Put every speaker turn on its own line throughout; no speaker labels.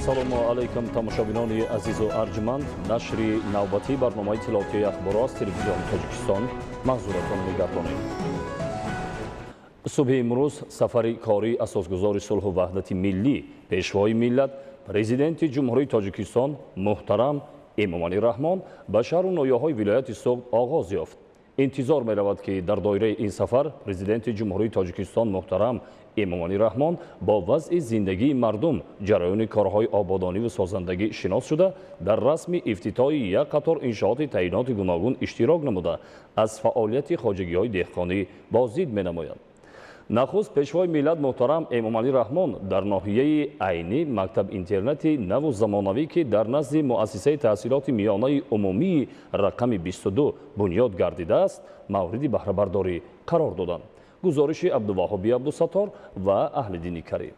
Ассалому алайкум, тамошобинони азизу арҷманд. Нашри навбатии барномаи иттилоотии «Ахборо» аз Телевизиони Тоҷикистон маҳзуратон мегардонем. Субҳи имрӯз сафари кории асосгузори сулҳу ваҳдати миллӣ, Пешвои миллат, Президенти Ҷумҳурии Тоҷикистон муҳтарам Эмомалӣ Раҳмон ба шаҳру ноҳияҳои вилояти Суғд оғоз ёфт. Интизор меравад, ки дар доираи ин сафар Президенти Ҷумҳурии Тоҷикистон муҳтарам Эмомалӣ Раҳмон бо вазъи зиндагии мардум, ҷараёни корҳои ободониву созандагӣ шинос шуда, дар расми ифтитоҳи як қатор иншооти таъиноти гуногун иштирок намуда, аз фаъолияти хоҷагиҳои деҳқонӣ боздид менамояд. Нахуст Пешвои миллат муҳтарам Эмомалӣ Раҳмон дар ноҳияи Айнӣ мактаб-интернати наву замонавӣ, ки дар назди муассисаи таҳсилоти миёнаи умумии рақами 22 бунёд гардидааст, мавриди баҳрабардорӣ қарор доданд. Гузориши Абдуваҳоби Абдусаттор ва Аҳлиддини Карим.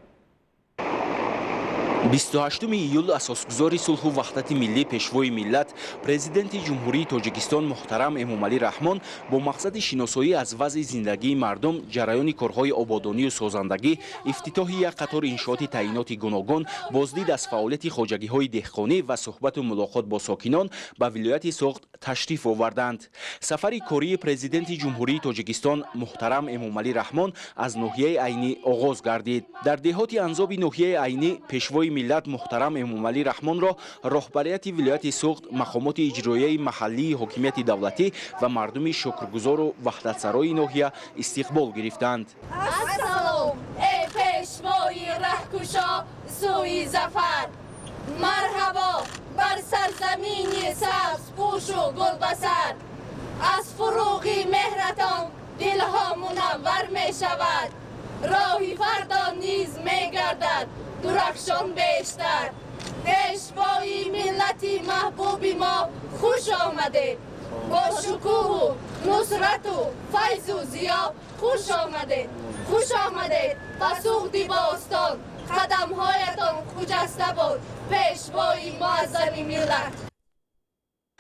28 июл асосгузори сулҳу ваҳдати миллӣ, Пешвои миллат, Президенти Ҷумҳурии Тоҷикистон муҳтарам Эмомалӣ Раҳмон бо мақсади шиносоӣ аз вазъи зиндагии мардум, ҷараёни корҳои ободонию созандагӣ, ифтитоҳи як қатор иншооти таъиноти гуногун, боздид аз фаъолияти хоҷагиҳои деҳқонӣ ва суҳбату мулоқот бо сокинон ба вилояти Суғд ташриф оварданд. Сафари кории Президенти Ҷумҳурии Тоҷикистон муҳтарам Эмомалӣ Раҳмон аз ноҳияи Айнӣ оғоз гардид. Дар деҳоти Анзоби ноҳияи Айнӣ Пешвои миллат муҳтарам Эмомалӣ Раҳмонро роҳбарияти вилояти Суғд, мақомоти иҷроияи маҳаллии ҳокимияти давлатӣ ва мардуми шукргузору ваҳдатсарои ноҳия истиқбол гирифтанд.
Ассалом, эй пешвои раҳкушо сӯи зафар! Марҳабо бар сарзамини сабзпӯшу гулбасар! Аз фуруғи меҳратон дилҳо мунаввар мешавад, роҳи фардо низ мегардад дурахшон бештар. Пешвои миллати маҳбуби мо, хуш омадед! Бо шукӯҳу нусрату файзу зиё хуш омадед! Хуш омадед ба Суғди бостон! Қадамҳоятон хуҷаста буд, Пешвои муаззами миллат!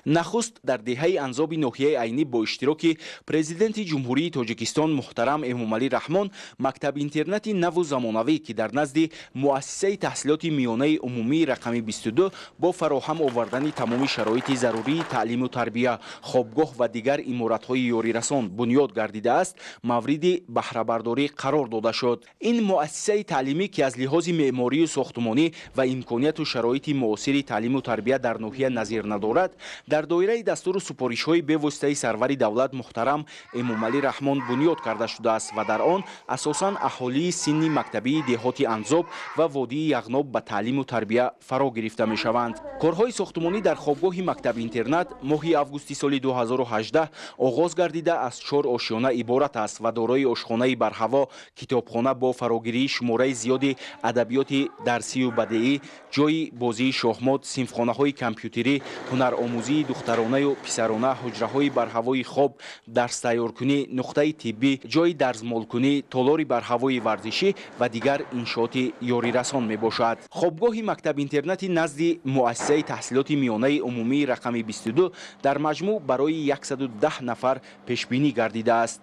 Нахуст дар деҳаи Анзоби ноҳияи Айнӣ бо иштироки Президенти Ҷумҳурии Тоҷикистон муҳтарам Эмомалӣ Раҳмон мактаб-интернати наву замонавӣ, ки дар назди муассисаи таҳсилоти миёнаи умумии рақами 22 бо фароҳам овардани тамоми шароити зарурии таълиму тарбия, хобгоҳ ва дигар иморатҳои ёрирасон бунёд гардидааст, мавриди баҳрабардорӣ қарор дода шуд. Ин муассисаи таълимӣ, ки аз лиҳози меъморию сохтумонӣ ва имконияту шароити муосири таълиму тарбия дар ноҳия назир надорад, дар доираи дастуру супоришҳои бевоситаи сарвари давлат муҳтарам Эмомалӣ Раҳмон бунёд карда шудааст ва дар он асосан аҳолии синни мактабии деҳоти Анзоб ва водии Яғноб ба таълиму тарбия фаро гирифта мешаванд. Корҳои сохтумонӣ дар хобгоҳи мактаб-интернат моҳи августи соли 2018 оғоз гардида, аз чор ошёна иборат аст ва дорои ошхонаи барҳаво, китобхона бо фарогирии шумораи зиёди адабиёти дарсию бадеӣ, ҷойи бозии шоҳмот, синфхонаҳои компютерӣ, ҳунаромӯзии духтаронаю писарона, ҳуҷраҳои барҳавои хоб, дарстайёркунӣ, нуқтаи тиббӣ, ҷойи дарзмолкунӣ, толори барҳавои варзишӣ ва дигар иншооти ёрирасон мебошад. Хобгоҳи мактаб-интернати назди муассисаи таҳсилоти миёнаи умумии рақами 22 дар маҷмӯъ барои 110 нафар пешбинӣ гардидааст.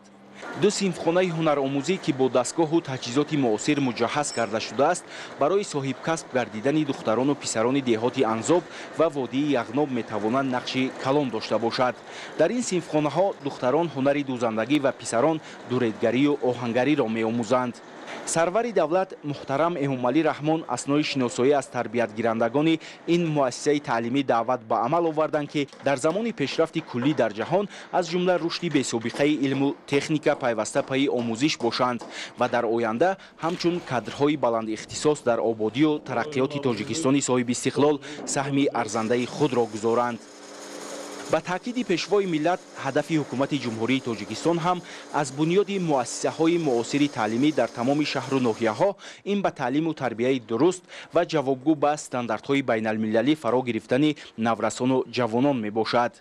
Ду синфхонаи ҳунаромӯзӣ, ки бо дастгоҳу таҷҳизоти муосир муҷаҳҳаз карда шудааст, барои соҳибкасб гардидани духтарону писарони деҳоти Анзоб ва водии Яғноб метавонанд нақши калон дошта бошад. Дар ин синфхонаҳо духтарон ҳунари дӯзандагӣ ва писарон дуредгарию оҳангариро меомӯзанд. Сарвари давлат муҳтарам Эмомалӣ Раҳмон аснои шиносоӣ аз тарбиятгирандагони ин муассисаи таълимӣ даъват ба амал оварданд, ки дар замони пешрафти куллӣ дар ҷаҳон, аз ҷумла рушди бесобиқаи илму техника, пайваста пайи омӯзиш бошанд ва дар оянда ҳамчун кадрҳои баландихтисос дар ободию тараққиёти Тоҷикистони соҳибистиқлол саҳми арзандаи худро гузоранд. Ба таъкиди Пешвои миллат, ҳадафи ҳукумати Ҷумҳурии Тоҷикистон ҳам аз бунёди муассисаҳои муосири таълимӣ дар тамоми шаҳру ноҳияҳо ин ба таълиму тарбияи дуруст ва ҷавобгӯ ба стандартҳои байналмилалӣ фаро гирифтани наврасону ҷавонон мебошад.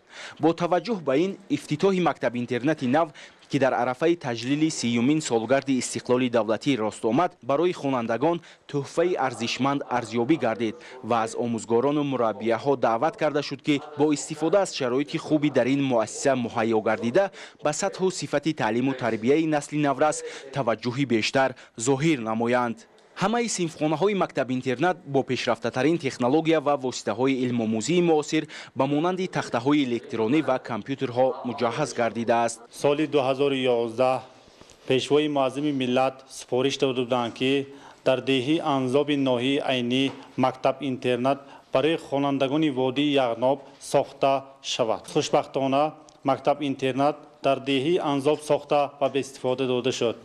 Бо таваҷҷӯҳ ба ин, ифтитоҳи мактаб-интернати нав, ки дар арафаи таҷлили 30-умин солгарди истиқлоли давлатӣ рост омад, барои хонандагон тӯҳфаи арзишманд арзёбӣ гардид ва аз омӯзгорону мураббияҳо даъват карда шуд, ки бо истифода аз шароити хуби дар ин муассиса муҳайё гардида, ба сатҳу сифати таълиму тарбияи насли наврас таваҷҷӯҳи бештар зоҳир намоянд. Ҳамаи синфхонаҳои мактаб-интернат бо пешрафтатарин технология ва воситаҳои илмомӯзии муосир ба монанди тахтаҳои электронӣ ва компютерҳо муҷаҳҳаз гардидааст.
Соли 2011 Пешвои муаззами миллат супориш дода буданд, ки дар деҳи Анзоби ноҳияи Айнӣ мактаб-интернат барои хонандагони водии Яғноб сохта шавад. Хушбахтона, мактаб-интернат дар деҳи Анзоб сохта ва ба истифода дода шуд.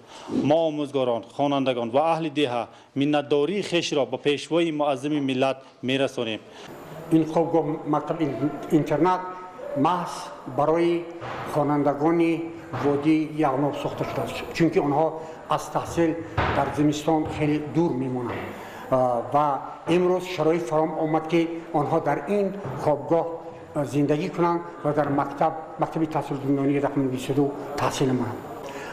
Мо омӯзгорон, хонандагон ва аҳли деҳа миннатдории хешро ба Пешвои муаззами миллат мерасонем.
Ин хобгоҳ, мактаб-интернат маҳз барои хонандагони водии Яғноб сохта шудааст, чунки онҳо аз таҳсил дар зимистон хеле дур мемонанд ва имрӯз шароит фароҳам омад, ки онҳо дар ин хобгоҳ зиндагӣ кунанд ва дар мактаб, мактаби таҳсилоти миёнаи рақами 22 таҳсил намоянд.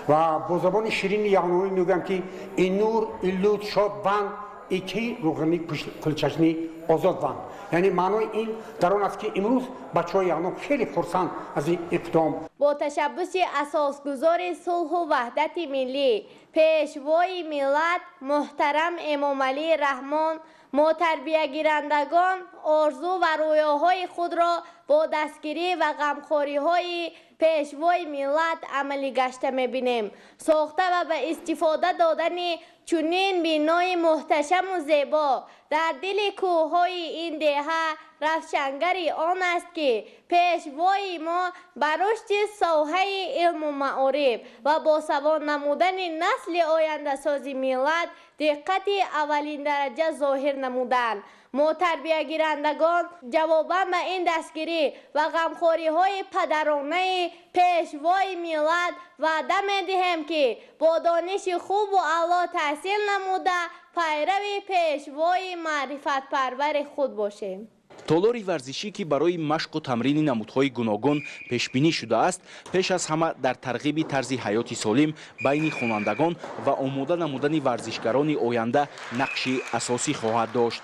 Ва бо забони ширини яғнобӣ мегӯям, ки ин нур, ин лутф шод ванд, ики рӯғани кулчачни озод ванд. Яъне маънои ин дар он аст, ки имрӯз бачаҳои Яғноб хеле хурсанд аз ин иқдом.
Бо ташаббуси асосгузори сулҳу ваҳдати миллӣ, Пешвои миллат муҳтарам Эмомалӣ Раҳмон, мо тарбиягирандагон орзу ва рӯёҳои худро бо дастгирӣ ва ғамхориҳои Пешвои миллат амалӣ гашта мебинем. Сохта ва ба истифода додани чунин бинои муҳташаму зебо дар дили кӯҳҳои ин деҳа равшангари он аст, ки Пешвои мо ба рушди соҳаи илму маориф ва босавод намудани насли ояндасози миллат диққати аввалиндараҷа зоҳир намуданд. Мо тарбиягирандагон ҷавобан ба ин дастгирӣ ва ғамхориҳои падаронаи Пешвои миллат ваъда медиҳем, ки бо дониши хубу аъло таҳсил намуда, пайрави Пешвои маърифатпарвари худ бошем.
Толори варзишӣ, ки барои машқу тамрини намудҳои гуногун пешбинӣ шудааст, пеш аз ҳама дар тарғиби тарзи ҳаёти солим байни хонандагон ва омода намудани варзишгарони оянда нақши асосӣ хоҳад дошт.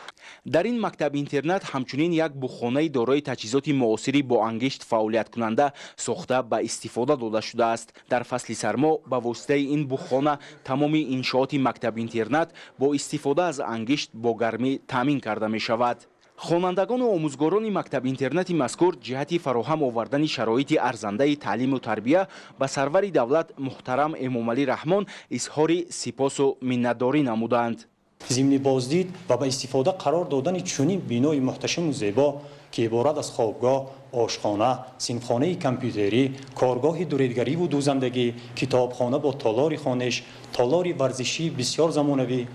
Дар ин мактаб-интернат ҳамчунин як буғхонаи дорои таҷҳизоти муосири бо ангишт фаъолияткунанда сохта ба истифода дода шудааст. Дар фасли сармо ба воситаи ин буғхона тамоми иншооти мактаб-интернат бо истифода аз ангишт бо гармӣ таъмин карда мешавад. Хонандагону омӯзгорони мактаб-интернати мазкур ҷиҳати фароҳам овардани шароити арзандаи таълиму тарбия ба сарвари давлат муҳтарам Эмомалӣ Раҳмон изҳори сипосу миннатдорӣ намуданд.
Зимни боздид ва ба истифода қарор додани чунин бинои муҳташаму зебо, ки иборат аз хобгоҳ, ошхона, синфхонаи компютерӣ, коргоҳи дуредгариву дӯзандагӣ, китобхона бо толори хониш, толори варзишии бисёр замонавӣ,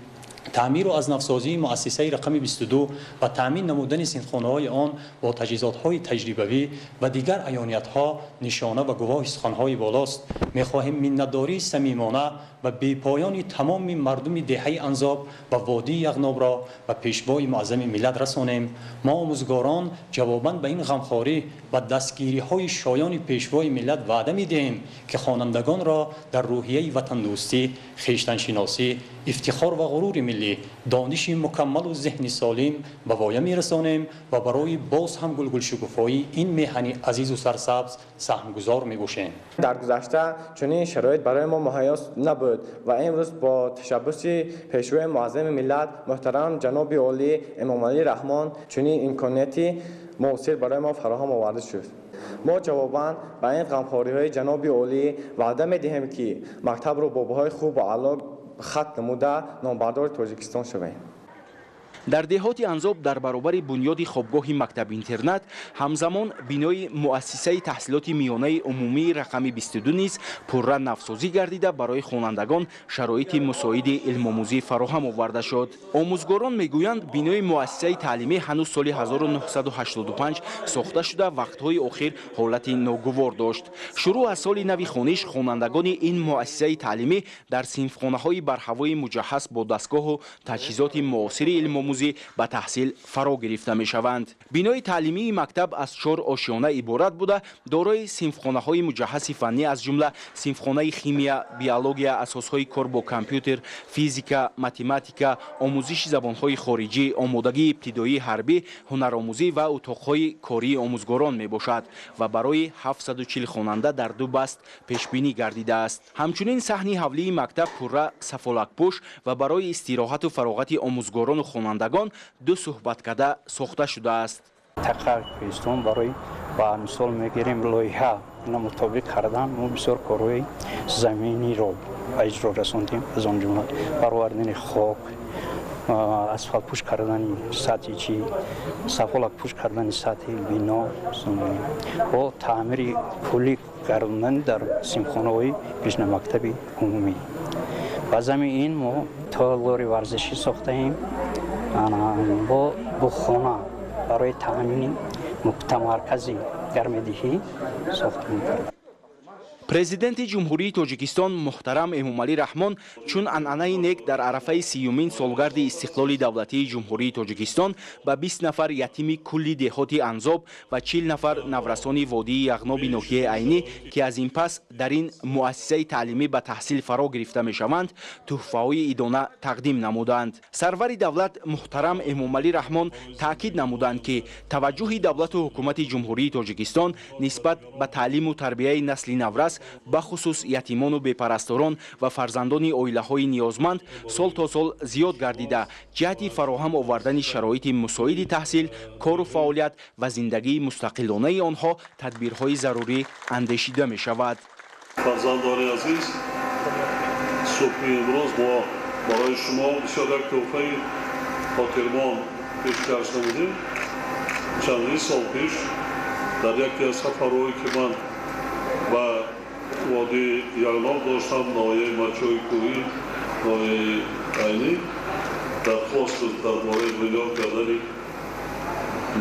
таъмиру аз навсозии муассисаи рақами 22 ва таъмин намудани синфхонаҳои он бо таҷҳизотҳои таҷрибавӣ ва дигар аёниятҳо нишона ва гувоҳи суханҳои болост, мехоҳем миннатдории самимона ва бепоёни тамоми мардуми деҳаи Анзоб ва водии Яғнобро ба Пешвои муаззами миллат расонем. Мо омӯзгорон ҷавобан ба ин ғамхорӣ ва дастгириҳои шоёни Пешвои миллат ваъда медиҳем, ки хонандагонро дар рӯҳияи ватандӯстӣ, хештаншиносӣ, ифтихор ва ғурури миллӣ, дониши мукаммалу зеҳни солим ба воя мерасонем ва барои боз ҳам гулгулшукуфоии ин меҳани азизу сарсабз саҳмгузор мебошем.
Дар гузашта чунин шароит барои мо муҳайё набуд ва имрӯз бо ташаббуси Пешвои муаззами миллат муҳтарам ҷаноби олӣ Эмомалӣ Раҳмон чунин имконияти муосир барои мо фароҳам оварда шуд. Мо ҷавобан ба ин ғамхориҳои ҷаноби олӣ ваъда медиҳем, ки мактабро бо баҳои хубу аъло хатм намуда, номбардори Тоҷикистон шавем.
Дар деҳоти Анзоб дар баробари бунёди хобгоҳи мактаб-интернат ҳамзамон бинои муассисаи таҳсилоти миёнаи умумии рақами 22 низ пурра навсозӣ гардида, барои хонандагон шароити мусоиди илмомӯзӣ фароҳам оварда шуд. Омӯзгорон мегӯянд, бинои муассисаи таълимӣ ҳанӯз соли 1985 сохта шуда, вақтҳои охир ҳолати ногувор дошт. Шурӯъ аз соли нави хониш хонандагони ин муассисаи таълимӣ дар синфхонаҳои барҳавои муҷаҳҳаз бо дастгоҳу таҷҳизоти муосири илмомӯзӣ. ҳунаромӯзӣ ба таҳсил фаро гирифта мешаванд. Бинои таълимии мактаб аз 4 ошёна иборат буда, дорои синфхонаҳои муҷаҳҳаси фаннӣ, аз ҷумла синфхонаи химия, биология, асосҳои кор бо компютер, физика, математика, омӯзиши забонҳои хориҷӣ, омодагии ибтидоии ҳарбӣ, ҳунаромӯзӣ ва утоқҳои кории омӯзгорон мебошад ва барои 740 хонанда дар 2 баст пешбинӣ гардидааст. Ҳамчунин саҳни ҳавлии мактаб пурра сафолакпӯш ва барои истироҳату фароғати омӯзгорону хонандагон 2 суҳбаткада сохта шудааст.
Тақар кӯҳистон барои ба мисол мегирем лоиҳа ина мутобиқ кардан мо бисёр корҳои заминиро ба иҷро расондем, аз он ҷумла баровардани хок, асфалтпӯш кардани сатҳи чи, сафолакпӯш кардани сатҳи бино бо таъмири куллӣ гардондан дар синфхонаҳои пешнамактаби умумӣ. Ба зами ин мо толори варзишӣ сохтаем бо бухона барои таъмини мутамаркази гармидиҳӣ сохтем.
Президенти Ҷумҳурии Тоҷикистон муҳтарам Эмомалӣ Раҳмон чун анъанаи нек дар арафаи 30-умин солгарди истиқлоли давлатии Ҷумҳурии Тоҷикистон ба 20 нафар ятими кулли деҳоти Анзоб ва 40 нафар наврасони водии Яғноби ноҳияи Айнӣ, ки аз ин пас дар ин муассисаи таълимӣ ба таҳсил фаро гирифта мешаванд, тӯҳфаҳои идона тақдим намуданд. Сарвари давлат муҳтарам Эмомалӣ Раҳмон таъкид намуданд, ки таваҷҷӯҳи давлату ҳукумати Ҷумҳурии Тоҷикистон нисбат ба таълиму тарбияи насли наврас, бахусус ятимону бепарасторон ва фарзандони оилаҳои ниёзманд сол то сол зиёд гардида, ҷиҳати фароҳам овардани шароити мусоиди таҳсил, кору фаъолият ва зиндагии мустақилонаи онҳо тадбирҳои зарурӣ андешида мешавад.
Фарзандони азиз, субҳи имрӯз мо барои шумо бисёр як тӯҳфаи хотирмон пешкаш намудем. Чандин сол пеш дар яке аз сафарҳое ки ман ба водии Яғноб доштам, ноҳияи Мачои кӯҳӣ, ноҳияи Айнӣ, дархост буд дар бораи бунёд кардани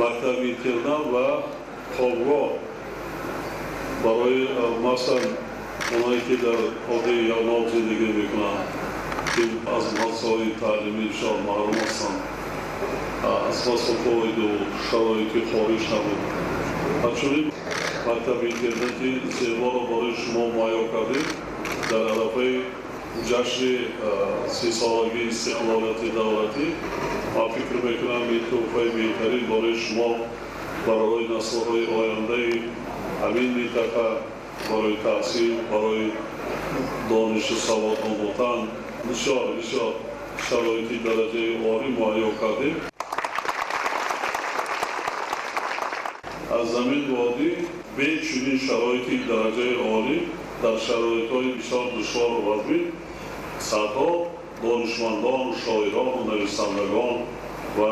мактаби интернат ва хобгоҳ барои масалан оное ки дар водии Яғноб зиндагӣ мекунанд, ки аз муассисаҳои таълимӣ бисёр маҳрум ҳастанд, аз масофаҳои дур, шароити хориҷ набуд. Ҳамчунин мактаби интернати зеборо барои шумо муҳайё кардем дар арафаи ҷашни 30-солагии истиқлолияти давлатӣ. Ман фикр мекунам, ин тӯҳфаи беҳтарин барои шумо, барои наслҳои ояндаи ҳамин минтақа, барои таҳсил, барои донишу савод омӯхтан бисёр бисёр шароити дараҷаи олӣ муҳайё кардем. Аз замин водӣ бе чунин шароити дараҷаи олӣ дар шароитҳои бисёр душвору вазмин садҳо донишмандон, шоирону нависандагон ва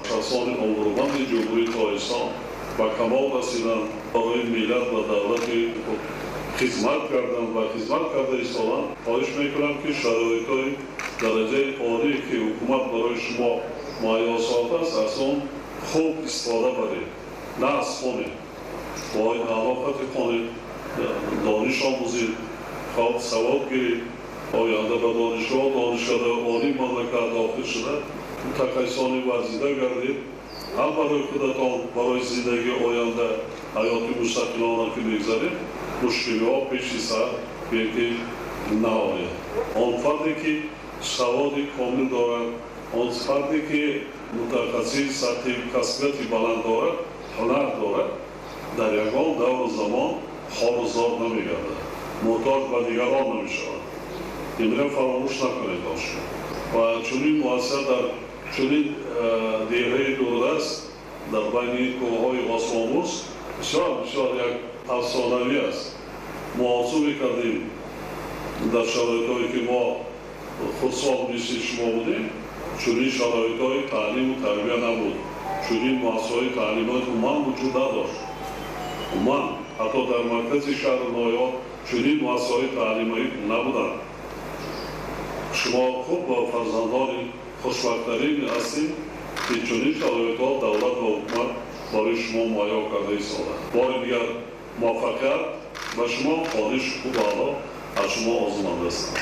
шахсони обрӯманди Ҷумҳурии Тоҷикистон ба камол расиданд, барои миллат ва давлати худ хизмат карданд ва хизмат карда истоданд. Хоҳиш мекунам, ки шароитҳои дараҷаи олие ки ҳукумат барои шумо муҳайё сохтааст, аз он хуб истифода баред, на аз хонед, бо алоқати хонед, дониш омӯзед, хоб савод гиред, оянда ба донишгоҳ, донишкадаи олии мамлакат дохил шуда мутахассисони варзида гардед, ҳам барои худатон, барои зиндагии оянда, ҳаёти мустақилона ки мегзаред, мушкилиҳо пеши сар беки наояд. Он фарде ки саводи комил дорад, он фарде ки мутахассис сатҳи касбияти баланд дорад, ҳунар дорад, дар ягон давру замон хору зор намегардад, муҳтоҷ ба дигарон намешавад. Инро фаромӯш накунед бошед. Ва чунин муассиса дар чунин деҳаи дурдаст дар байни кӯҳҳои осмонбӯс бисёр бисёр як афсонавӣ аст. Мо орзу мекардем дар шароитҳое ки мо худсол мисли шумо будем, чунин шароитҳои таълиму тарбия набуд, чунин муассисаҳои таълимот умуман вуҷуд надошт. Умуман ҳатто дар маркази шаҳру ноҳияҳо чунин муассисаҳои таълимӣ набуданд. Шумо хуб бо фарзандони хушбахттарин ҳастед, ки чунин шароитҳо давлат ва ҳукумат барои шумо муҳайё карда истоданд. Бори дигар муваффақият ба шумо, хониши хубу аъло аз шумо орзуманд ҳастам.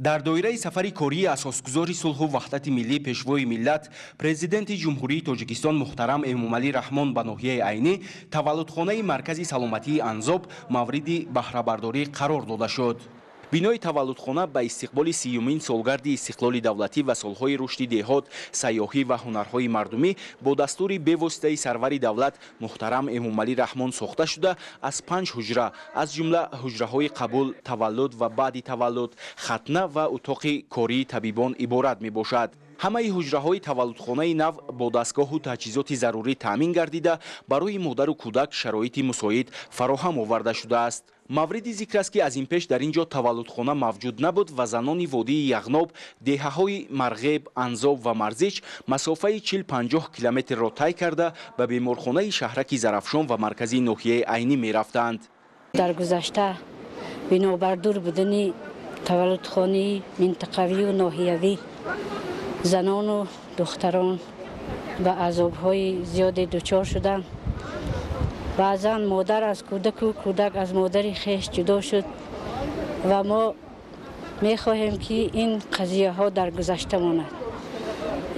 Дар доираи сафари кории асосгузори сулҳу ваҳдати миллӣ, Пешвои миллат, Президенти Ҷумҳурии Тоҷикистон муҳтарам Эмомалӣ Раҳмон ба ноҳияи Айнӣ таваллудхонаи маркази саломатии Анзоб мавриди баҳрабардорӣ қарор дода шуд. Бинои таваллудхона ба истиқболи 30-юмин солгарди истиқлоли давлатӣ ва солҳои рушди деҳот, сайёҳӣ ва ҳунарҳои мардумӣ бо дастури бевоситаи сарвари давлат муҳтарам Эмомалӣ Раҳмон сохта шуда, аз 5 ҳуҷра, аз ҷумла ҳуҷраҳои қабул, таваллуд ва баъди таваллуд, хатна ва утоқи кории табибон иборат мебошад. Ҳамаи ҳуҷраҳои таваллудхонаи нав бо дастгоҳу таҷҳизоти зарурӣ таъмин гардида, барои модару кӯдак шароити мусоид фароҳам оварда шудааст. Мавриди зикр аст, ки аз ин пеш дар ин ҷо таваллудхона мавҷуд набуд ва занони водии Яғноб, деҳаҳои Марғеб, Анзоб ва Марзич масофаи 40-50 километрро тай карда ба беморхонаи шаҳраки Зарафшон ва маркази ноҳияи Айнӣ мерафтанд.
Дар гузашта бинобар дур будани таваллудхонаи минтақавию ноҳиявӣ занону духтарон ба азобҳои зиёде дучор шуданд. Баъзан модар аз кӯдаку кӯдак аз модари хеш ҷудо шуд ва мо мехоҳем, ки ин қазияҳо дар гузашта монад.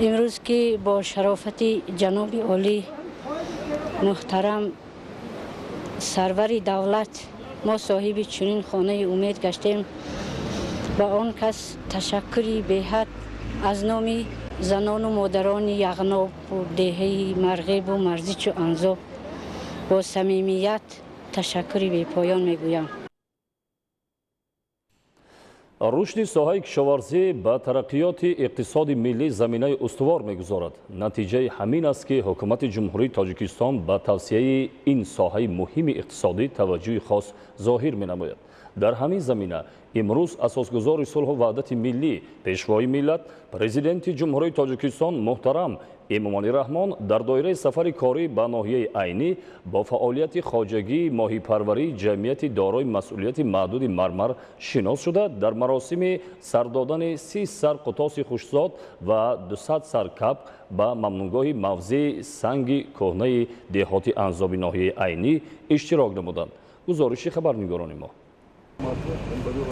Имрӯз ки бо шарофати ҷаноби олӣ муҳтарам сарвари давлат мо соҳиби чунин хонаи умед гаштем, ба он кас ташаккури беҳад аз номи занону модарони Яғнобу деҳаи Марғебу Марзичу Анзоб бо самимият ташаккури бепоён мегӯям.
Рушди соҳаи кишоварзӣ ба тараққиёти иқтисоди миллӣ заминаи устувор мегузорад. Натиҷаи ҳамин аст, ки ҳукумати Ҷумҳурии Тоҷикистон ба тавсияи ин соҳаи муҳими иқтисодӣ таваҷҷӯҳи хос зоҳир менамояд. Дар ҳамин замина имрӯз асосгузори сулҳу ваҳдати миллӣ, Пешвои миллат, Президенти Ҷумҳурии Тоҷикистон муҳтарам Эмомалӣ Раҳмон дар доираи сафари корӣ ба ноҳияи Айнӣ бо фаъолияти хоҷагии моҳипарварии ҷамъияти дорои масъулияти маҳдуди Мармар шинос шуда, дар маросими сардодани 30 сар қутоси хушзод ва 200 сар кабк ба мамнуъгоҳи мавзеи санги кӯҳнаи деҳоти Анзоби ноҳияи Айнӣ иштирок намуданд. Гузориши хабарнигорони мо.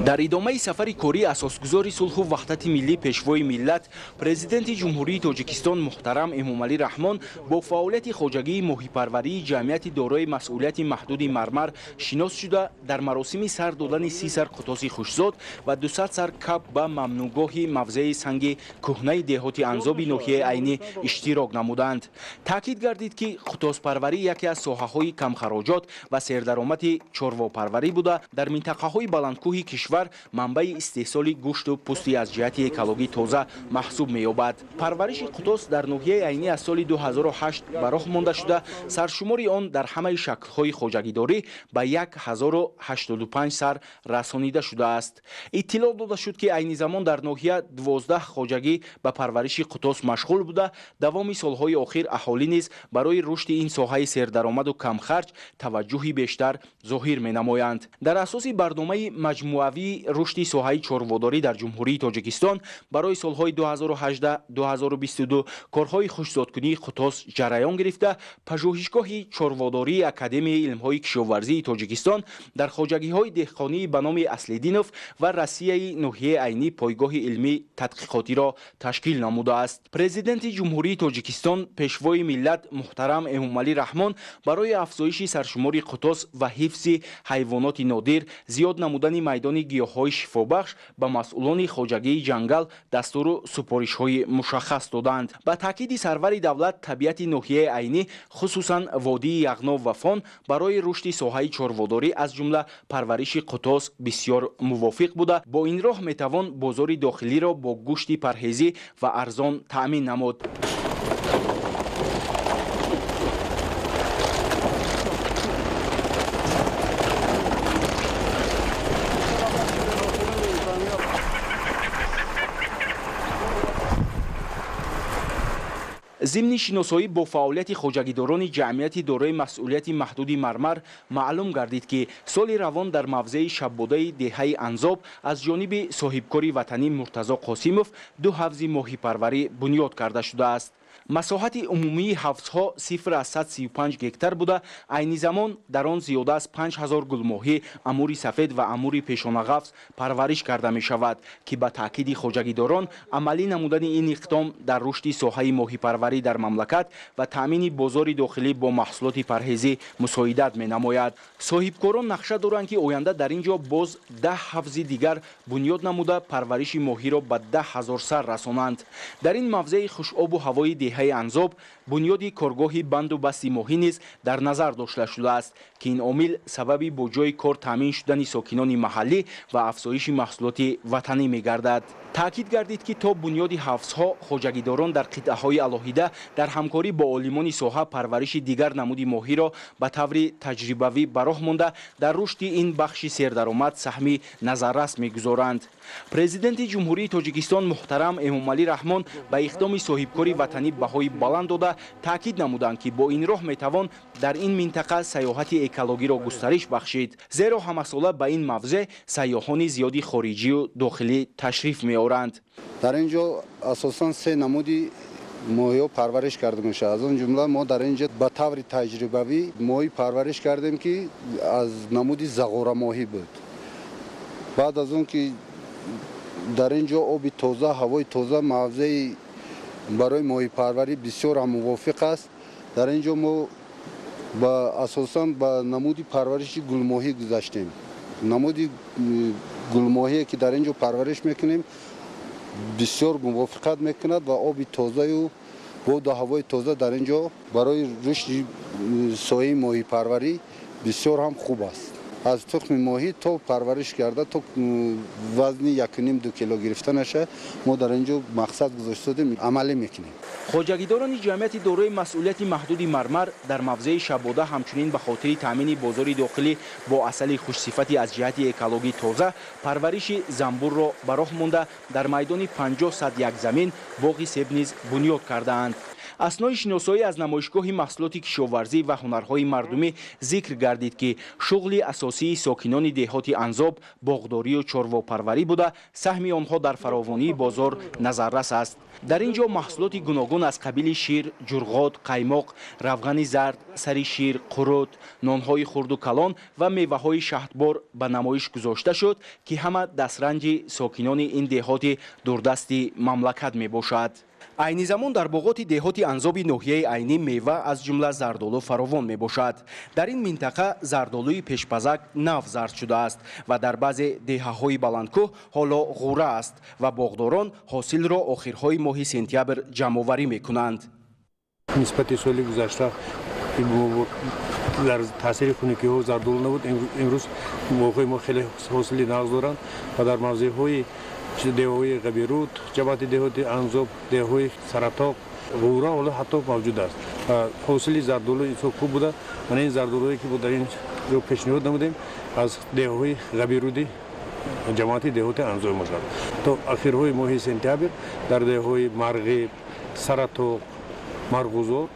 Дар идомаи сафари кории асосгузори сулҳу ваҳдати миллӣ, Пешвои миллат, Президенти Ҷумҳурии Тоҷикистон муҳтарам Эмомалӣ Раҳмон бо фаъолияти хоҷагии моҳипарварии ҷамъияти дорои масъулияти маҳдуди Мармар шинос шуда, дар маросими сар додани 30 сар қутоси хушзод ва 200 сар кабк ба мамнуъгоҳи мавзеи санги кӯҳнаи деҳоти Анзоби ноҳияи Айнӣ иштирок намуданд. Таъкид гардид, ки қутоспарварӣ яке аз соҳаҳои камхароҷот ва сердаромади чорвопарварӣ буда, дар минтақаҳои баландкӯҳи кишвар манбаи истеҳсоли гӯшту пӯсти аз ҷиҳати экологӣ тоза маҳсуб меёбад. Парвариши қутос дар ноҳияи Айнӣ аз соли 2008 ба роҳ монда шуда, саршумори он дар ҳамаи шаклҳои хоҷагидорӣ ба 1085 сар расонида шудааст. Иттилоъ дода шуд, ки айни замон дар ноҳия 12 хоҷагӣ ба парвариши қутос машғул буда, давоми солҳои охир аҳолӣ низ барои рушди ин соҳаи сердаромаду камхарҷ таваҷҷӯҳи бештар зоҳир менамоянд. Дар асоси барномаи маҷмӯавии рушди соҳаи чорводорӣ дар Ҷумҳурии Тоҷикистон барои солҳои 2018-2022 корҳои хушзодкунии қутос ҷараён гирифта, пажӯҳишгоҳи чорводории Академияи илмҳои кишоварзии Тоҷикистон дар хоҷагиҳои деҳқонии ба номи Аслидинов ва Россияи ноҳияи Айнӣ пойгоҳи илмӣ тадқиқотиро ташкил намудааст. Президенти Ҷумҳурии Тоҷикистон, Пешвои миллат муҳтарам Эмомалӣ Раҳмон барои афзоиши саршумори қутос ва ҳифзи ҳайвоноти нодир, зиёд намудани майдони гиёҳҳои шифобахш ба масъулони хоҷагии ҷангал дастуру супоришҳои мушаххас доданд. Ба таъкиди сарвари давлат, табиати ноҳияи Айнӣ, хусусан водии Яғноб ва Фон, барои рушди соҳаи чорводорӣ, аз ҷумла парвариши қутос бисёр мувофиқ буда, бо ин роҳ метавон бозори дохилиро бо гӯшти парҳезӣ ва арзон таъмин намуд. Зимни шиносоӣ бо фаъолияти хоҷагидорони ҷамъияти дорои масъулияти маҳдуди Мармар маълум гардид, ки соли равон дар мавзеи Шаббодаи деҳаи Анзоб аз ҷониби соҳибкори ватанӣ Муртазо Қосимов 2 ҳавзи моҳипарварӣ бунёд карда шудааст. Масоҳати умумии ҳавзҳо 0,35 гектар буда, айни замон дар он зиёда аз 5000 гулмоҳӣ, амури сафед ва амури пешонағафз парвариш карда мешавад, ки ба таъкиди хоҷагидорон амалӣ намудани ин иқдом дар рушди соҳаи моҳипарварӣ дар мамлакат ва таъмини бозори дохилӣ бо маҳсулоти парҳезӣ мусоидат менамояд. Соҳибкорон нақша доранд, ки оянда дар ин ҷо боз 10 ҳавзи дигар бунёд намуда парвариши моҳиро ба 10 000 сар расонанд. Дар ин мавзеи хушобу ҳавои деҳаи Анзоб бунёди коргоҳи банду басти моҳӣ низ дар назар дошта шудааст, ки ин омил сабаби бо ҷойи кор таъмин шудани сокинони маҳаллӣ ва афзоиши маҳсулоти ватанӣ мегардад. Таъкид гардид, ки то бунёди ҳавзҳо хоҷагидорон дар қитъаҳои алоҳида дар ҳамкорӣ бо олимони соҳа парвариши дигар намуди моҳиро ба таври таҷрибавӣ ба роҳ монда дар рушди ин бахши сердаромад саҳми назаррас мегузоранд. Президенти Ҷумҳурии Тоҷикистон муҳтарам Эмомалӣ Раҳмон ба иқдоми соҳибкори ватанӣ баҳои баланд дода таъкид намуданд, ки бо ин роҳ метавон дар ин минтақа сайёҳати экологиро густариш бахшид, зеро ҳамасола ба ин мавзеъ сайёҳони зиёди хориҷию дохилӣ ташриф меоранд.
Дар ин ҷо асосан се намуди моҳиҳо парвариш карда мешавад. Аз он ҷумла мо дар ин ҷо ба таври таҷрибавӣ моҳӣ парвариш кардем, ки аз намуди зағорамоҳӣ буд. Баъд аз он ки дар ин ҷо оби тоза, ҳавои тоза, мавзеи барои моҳипарварӣ бисёр ҳам мувофиқ аст, дар ин ҷо мо асосан ба намуди парвариши гулмоҳӣ гузаштем. Намуди гулмоҳие ки дар ин ҷо парвариш мекунем бисёр мувофиқат мекунад ва оби тозаю боду ҳавои тоза дар ин ҷо барои рушди соҳаи моҳипарварӣ бисёр ҳам хуб аст. Аз тухми моҳӣ то парвариш карда то вазни 1,5-2 кило гирифтанаша мо дар ин ҷо мақсад гузошта додем, амалӣ мекунем.
Хоҷагидорони ҷамъияти дорои масъулияти маҳдуди Мармар дар мавзеи Шабода ҳамчунин ба хотири таъмини бозори дохилӣ бо асали хушсифати аз ҷиҳати экологӣ тоза парвариши занбурро ба роҳ монда дар майдони 50 як замин боғи себ низ бунёд кардаанд. Аснои шиносоӣ аз намоишгоҳи маҳсулоти кишоварзӣ ва ҳунарҳои мардумӣ зикр гардид, ки шуғли асосии сокинони деҳоти Анзоб боғдорию чорвопарварӣ буда, саҳми онҳо дар фаровонии бозор назаррас аст. Дар ин ҷо маҳсулоти гуногун аз қабили шир, ҷурғот, қаймоқ, равғани зард, сари шир, қурут, нонҳои хурду калон ва меваҳои шаҳдбор ба намоиш гузошта шуд, ки ҳама дастранҷи сокинони ин деҳоти дурдасти мамлакат мебошад. Айни замон дар боғоти деҳоти Анзоби ноҳияи Айнӣ мева аз ҷумла зардолу фаровон мебошад. Дар ин минтақа зардолуи пешпазак нав зард шудааст ва дар баъзе деҳаҳои баландкӯҳ ҳоло ғура аст ва боғдорон ҳосилро охирҳои моҳи сентябр ҷамъоварӣ мекунанд.
Нисбати соли гузашта дар таъсири хунукиҳо зардолу набуд. Имрӯз боғҳои мо хеле ҳосили нағз доранд ва дар мавзеъҳои деҳаҳои Ғабируд, ҷамоати деҳоти Анзоб, деҳаҳои Саратоқ ғура ҳоло ҳатто мавҷуд аст. Ҳосили зардолу инсо хуб буда. Мана ин зардолуе ки дар ин ҷо пешниҳод намудем, аз деҳаҳои Ғабируди ҷамоати деҳоти Анзоб мешавад. То ахирҳои моҳи сентябр дар деҳаҳои Марғиб, Саратоқ, Марғузор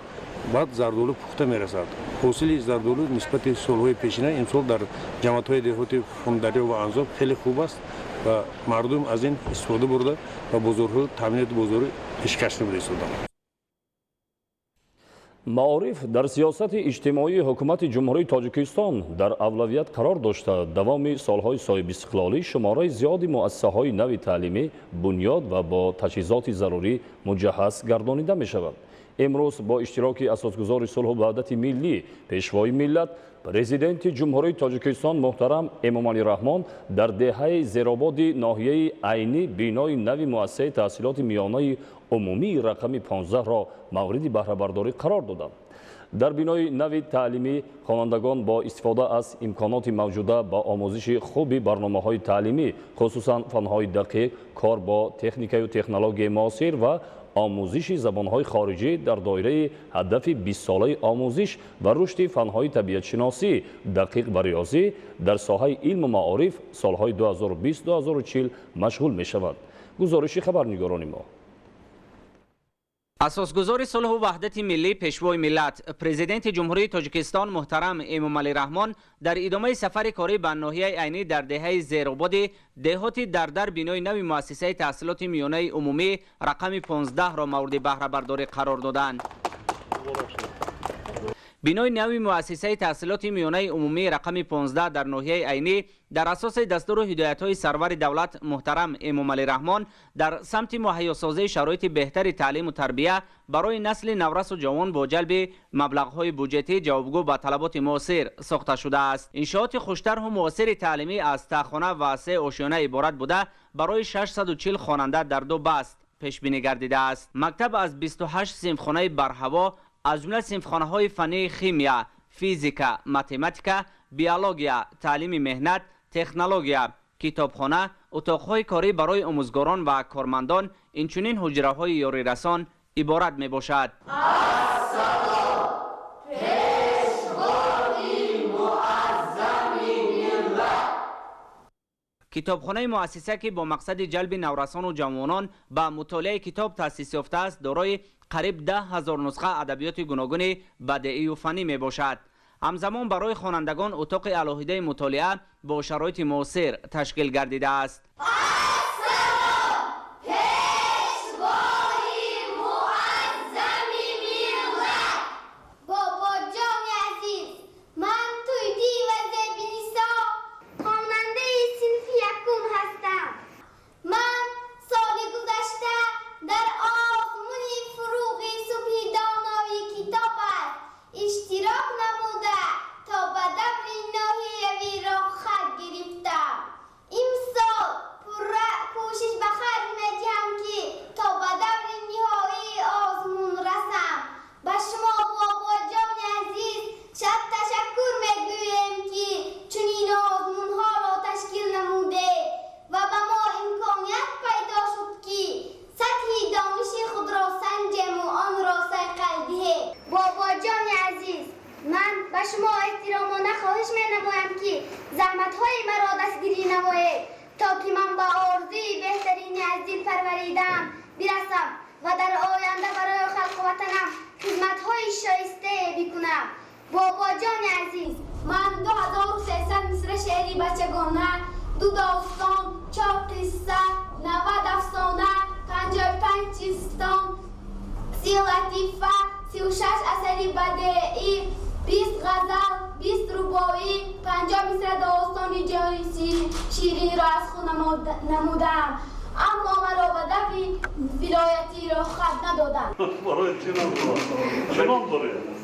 баъд зардолу пухта мерасад. Ҳосили зардолу нисбати солҳои пешина имсол дар ҷамоатҳои деҳоти Хундарё ва Анзоб хеле хуб аст ва мардум аз ин истифода бурда ва бозорҳо таъминоти бозорӣ пешкаш намуда истоданд.
Маориф дар сиёсати иҷтимоии ҳукумати Ҷумҳурии Тоҷикистон дар авлавият қарор дошта, давоми солҳои соҳибистиқлолӣ шумораи зиёди муассисаҳои нави таълимӣ бунёд ва бо таҷҳизоти зарурӣ муҷаҳҳаз гардонида мешавад. Имрӯз бо иштироки асосгузори сулҳу ваҳдати миллӣ, Пешвои миллат, Президенти Ҷумҳурии Тоҷикистон муҳтарам Эмомалӣ Раҳмон дар деҳаи Зерободи ноҳияи Айнӣ бинои нави муассисаи таҳсилоти миёнаи умумии рақами 15-ро мавриди баҳрабардорӣ қарор доданд. Дар бинои нави таълимӣ хонандагон бо истифода аз имконоти мавҷуда ба омӯзиши хуби барномаҳои таълимӣ, хусусан фанҳои дақиқ, кор бо техникаю технологияи муосир ва омӯзиши забонҳои хориҷӣ дар доираи ҳадафи бистсолаи омӯзиш ва рушди фанҳои табиатшиносӣ, дақиқ ва риёзӣ дар соҳаи илму маориф солҳои 2020-2040 машғул мешаванд. Гузориши хабарнигорони мо.
Асосгузори сулҳу ваҳдати миллӣ, Пешвои миллат, Президенти Ҷумҳурии Тоҷикистон муҳтарам Эмомалӣ Раҳмон дар идомаи сафари корӣ ба ноҳияи Айнӣ дар деҳаи Зерободи деҳоти Дардар бинои нави муассисаи таҳсилоти миёнаи умумӣ рақами 15-ро мавриди баҳрабардорӣ қарор доданд. Бинои нави муассисаи таҳсилоти миёнаи умумӣ рақами 15 дар ноҳияи Айнӣ дар асоси дастуру ҳидоятҳои сарвари давлат муҳтарам Эмомалӣ Раҳмон дар самти муҳайёсозии шароити беҳтари таълиму тарбия барои насли наврасу ҷавон бо ҷалби маблағҳои буҷетӣ ҷавобгӯ ба талаботи муосир сохта шудааст. Иншооти хуштарҳу муосири таълимӣ аз таҳхона ва се ошёна иборат буда, барои 640 хонанда дар ду баст пешбинӣ гардидааст. Мактаб аз 28 синфхонаи барҳаво, аз ҷумла синфхонаҳои фаннии химия, физика, математика, биология, таълими меҳнат, технология, китобхона, утоқҳои корӣ барои омӯзгорон ва кормандон, инчунин ҳуҷраҳои ёрирасон иборат мебошад. Китобхонаи муассиса, ки бо мақсади ҷалби наврасону ҷавонон ба мутолиаи китоб таъсис ёфтааст, дорои қариб 10 000 нусха адабиёти гуногуни бадеию фаннӣ мебошад. Ҳамзамон барои хонандагон утоқи алоҳидаи мутолиа бо шароити муосир ташкил гардидааст.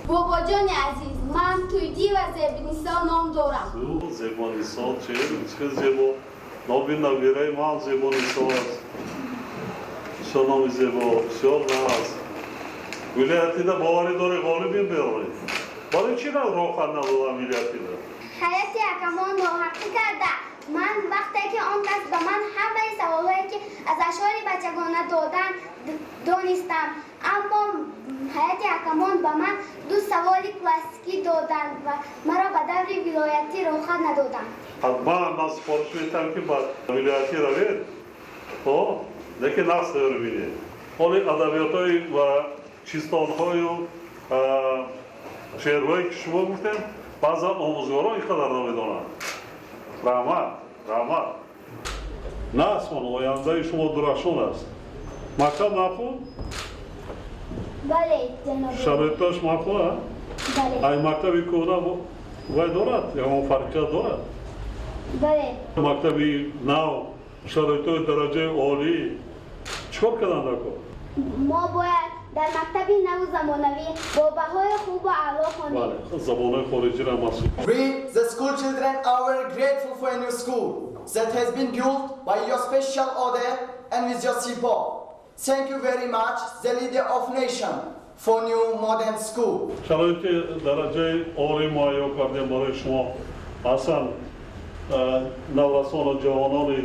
Бобоҷони азиз, ман Тӯйдӣ ва Зебинисо ном дорам.
Зебонисо, чӣ зебо! Номи набираи ман Зебонисо аст. Бисёр номи зебо, бисёр нағз. Вилоятида боварӣ дорӣ, ғолиб меорӣ? Барои чӣ роҳхат надодам вилоятида?
Ҳайати ҳакамон ноҳақӣ карда. Ман вақте ки он кас ба ман ҳамаи саволҳое, ки аз ашъори бачагона доданд, донистам, аммо ҳайати ҳакамон ба ман ду саволи классикӣ доданд ва маро ба даври вилоятӣ роҳхат надоданд.
Ҳатман ман супориш метиҳам, ки ба вилоятӣ равед, лекин нақс тайёр бинед. Ҳоли адабиётҳои ва чистонҳою шеърҳое, ки шумо гуфтем, баъзан омӯзгорон ин қадар намедонанд. Раҳмат, раҳмат. Насмон, ояндаи шумо дурахшон аст. Мактаб маъқул?
Бале, ҷаноб.
Шароиташ маъқул?
Бале.
Ай мактаби кӯҳна вай дорад, ягон фарқият дорад?
Бале.
Мактаби нав, шароитҳои дараҷаи олӣ, чӣ кор кардан дар кор?
Мо бояд дар мактаби наву замонавӣ бо баҳои хубу аъло хонем.
Бале, забонҳои хориҷиро масъул.
We, the school children, are very grateful for a new school that has been built by your special order and with your support. Thank you very much, the leader of nation, for new modern school.
Шароити дараҷаи олӣ муҳайё кардем барои шумо. Асан наврасону ҷавонони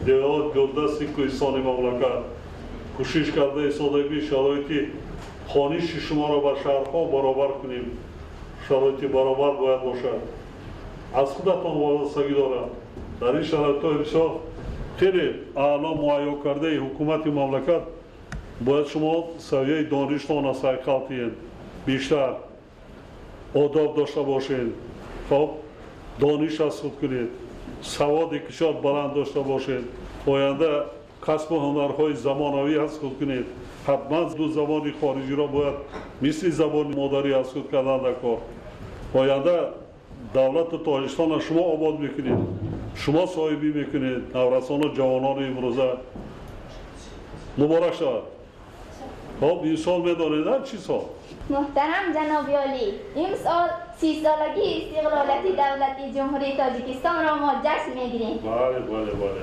деҳот, гулдасти кӯҳистони мамлакат, кӯшиш карда истодагӣ шароити хониши шуморо ба шаҳрҳо баробар кунем. Шароити баробар бояд бошад, аз худатон вобастагӣ дорад. Дар ин шароитҳои бисёр хеле аъло муҳайё кардаи ҳукумати мамлакат Бояд шумо савияи доништона сайқал тиҳед, бештар одоб дошта бошед, хоб дониш аз худ кунед, саводи кишор баланд дошта бошед, оянда касбу ҳунарҳои замонавӣ аз худ кунед. Ҳатман ду забони хориҷиро бояд мисли забони модарӣ аз худ кардан дар кор. Оянда давлату Тоҷикистонро шумо обод мекунед, шумо соҳибӣ мекунед, наврасону ҷавонони имрӯза. Муборак шавад. Хоб, ин сол медонед чӣ сол?
Муҳтарам ҷаноби олӣ, имсол 30-солагии истиқлолияти давлати Ҷумҳурии Тоҷикистонро мо ҷашн мегирем.
Бале, бале, бале.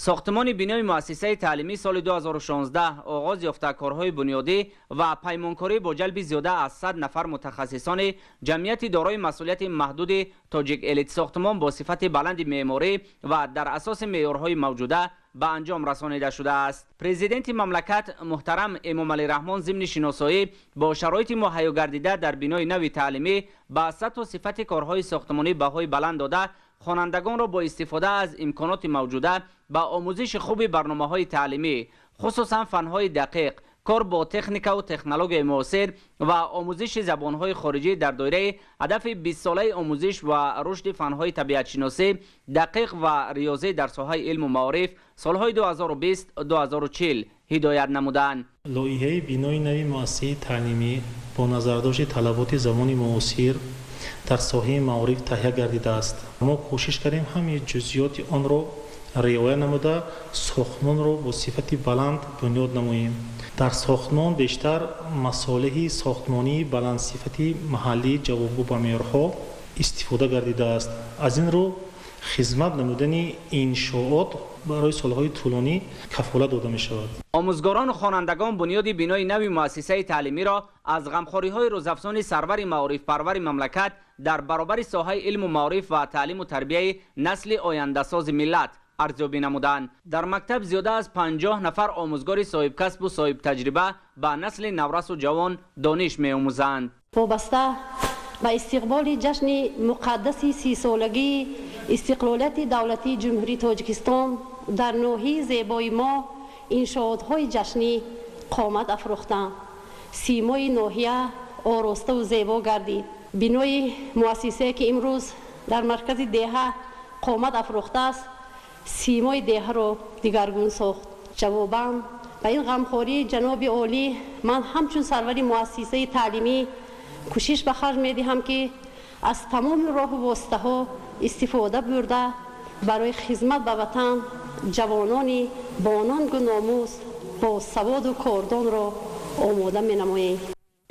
Сохтмони бинои муассисаи таълимӣ соли 2016 оғоз ёфта, корҳои бунёдӣ ва паймонкорӣ бо ҷалби зиёда аз 100 нафар мутахассисони ҷамъияти дорои масъулияти маҳдуди Тоҷик Элит Сохтмон бо сифати баланди меъморӣ ва дар асоси меъёрҳои мавҷуда ба анҷом расонида шудааст. Президенти мамлакат муҳтарам Эмомалӣ Раҳмон зимни шиносоӣ бо шароити муҳайё гардида дар бинои нави таълимӣ ба сатҳу сифати корҳои сохтмонӣ баҳои баланд дода, хонандагонро бо истифода аз имконоти мавҷуда ба омӯзиши хуби барномаҳои таълимӣ, хусусан фанҳои дақиқ, кор бо техникаву технологияи муосир ва омӯзиши забонҳои хориҷӣ дар доираи ҳадафи 20-солаи омӯзиш ва рушди фанҳои табиатшиносӣ, дақиқ ва риёзӣ дар соҳаи илму маориф солҳои 2020-2040 ҳидоят намуданд.
Лоиҳаи бинои нави муассисаи таълимӣ бо назардошти талаботи замони муосир дар соҳаи маориф таҳия гардидааст. Мо кӯшиш кардем ҳамаи ҷузъиёти онро риоя намуда, сохтмонро бо сифати баланд бунёд намоем. Дар сохтмон бештар масолеҳи сохтмонии баландсифати маҳаллӣ ҷавобгӯ ба меъёрҳо истифода гардидааст. Аз ин рӯ хизмат намудани иншоот барои солҳои тӯлонӣ кафолат дода мешавад.
Омӯзгорону хонандагон бунёди бинои нави муассисаи таълимиро аз ғамхориҳои рӯзафзони сарвари маорифпарвари мамлакат дар баробари соҳаи илму маориф ва таълиму тарбияи насли ояндасози миллат арзёбӣ намуданд. Дар мактаб зиёда аз 50 нафар омӯзгори соҳибкасбу соҳибтаҷриба ба насли наврасу ҷавон дониш меомӯзанд.
Вобаста ба истиқболи ҷашни муқаддаси 30-солагии истиқлолияти давлатии Ҷумҳурии Тоҷикистон дар ноҳияи зебои мо иншоотҳои ҷашнӣ қомат афрӯхтанд. Симои ноҳия ороставу зебо гардид. Бинои муассисае, ки имрӯз дар маркази деҳа қомат афрӯхтааст, симои деҳаро дигаргун сохт. Ҷавобан ба ин ғамхории ҷаноби олӣ ман ҳамчун сарвари муассисаи таълимӣ кӯшиш ба харҷ медиҳам, ки аз тамоми роҳу воситаҳо истифода бурда барои хизмат ба ватан ҷавонони бо нангу номус, бо саводу кордонро омода менамоем.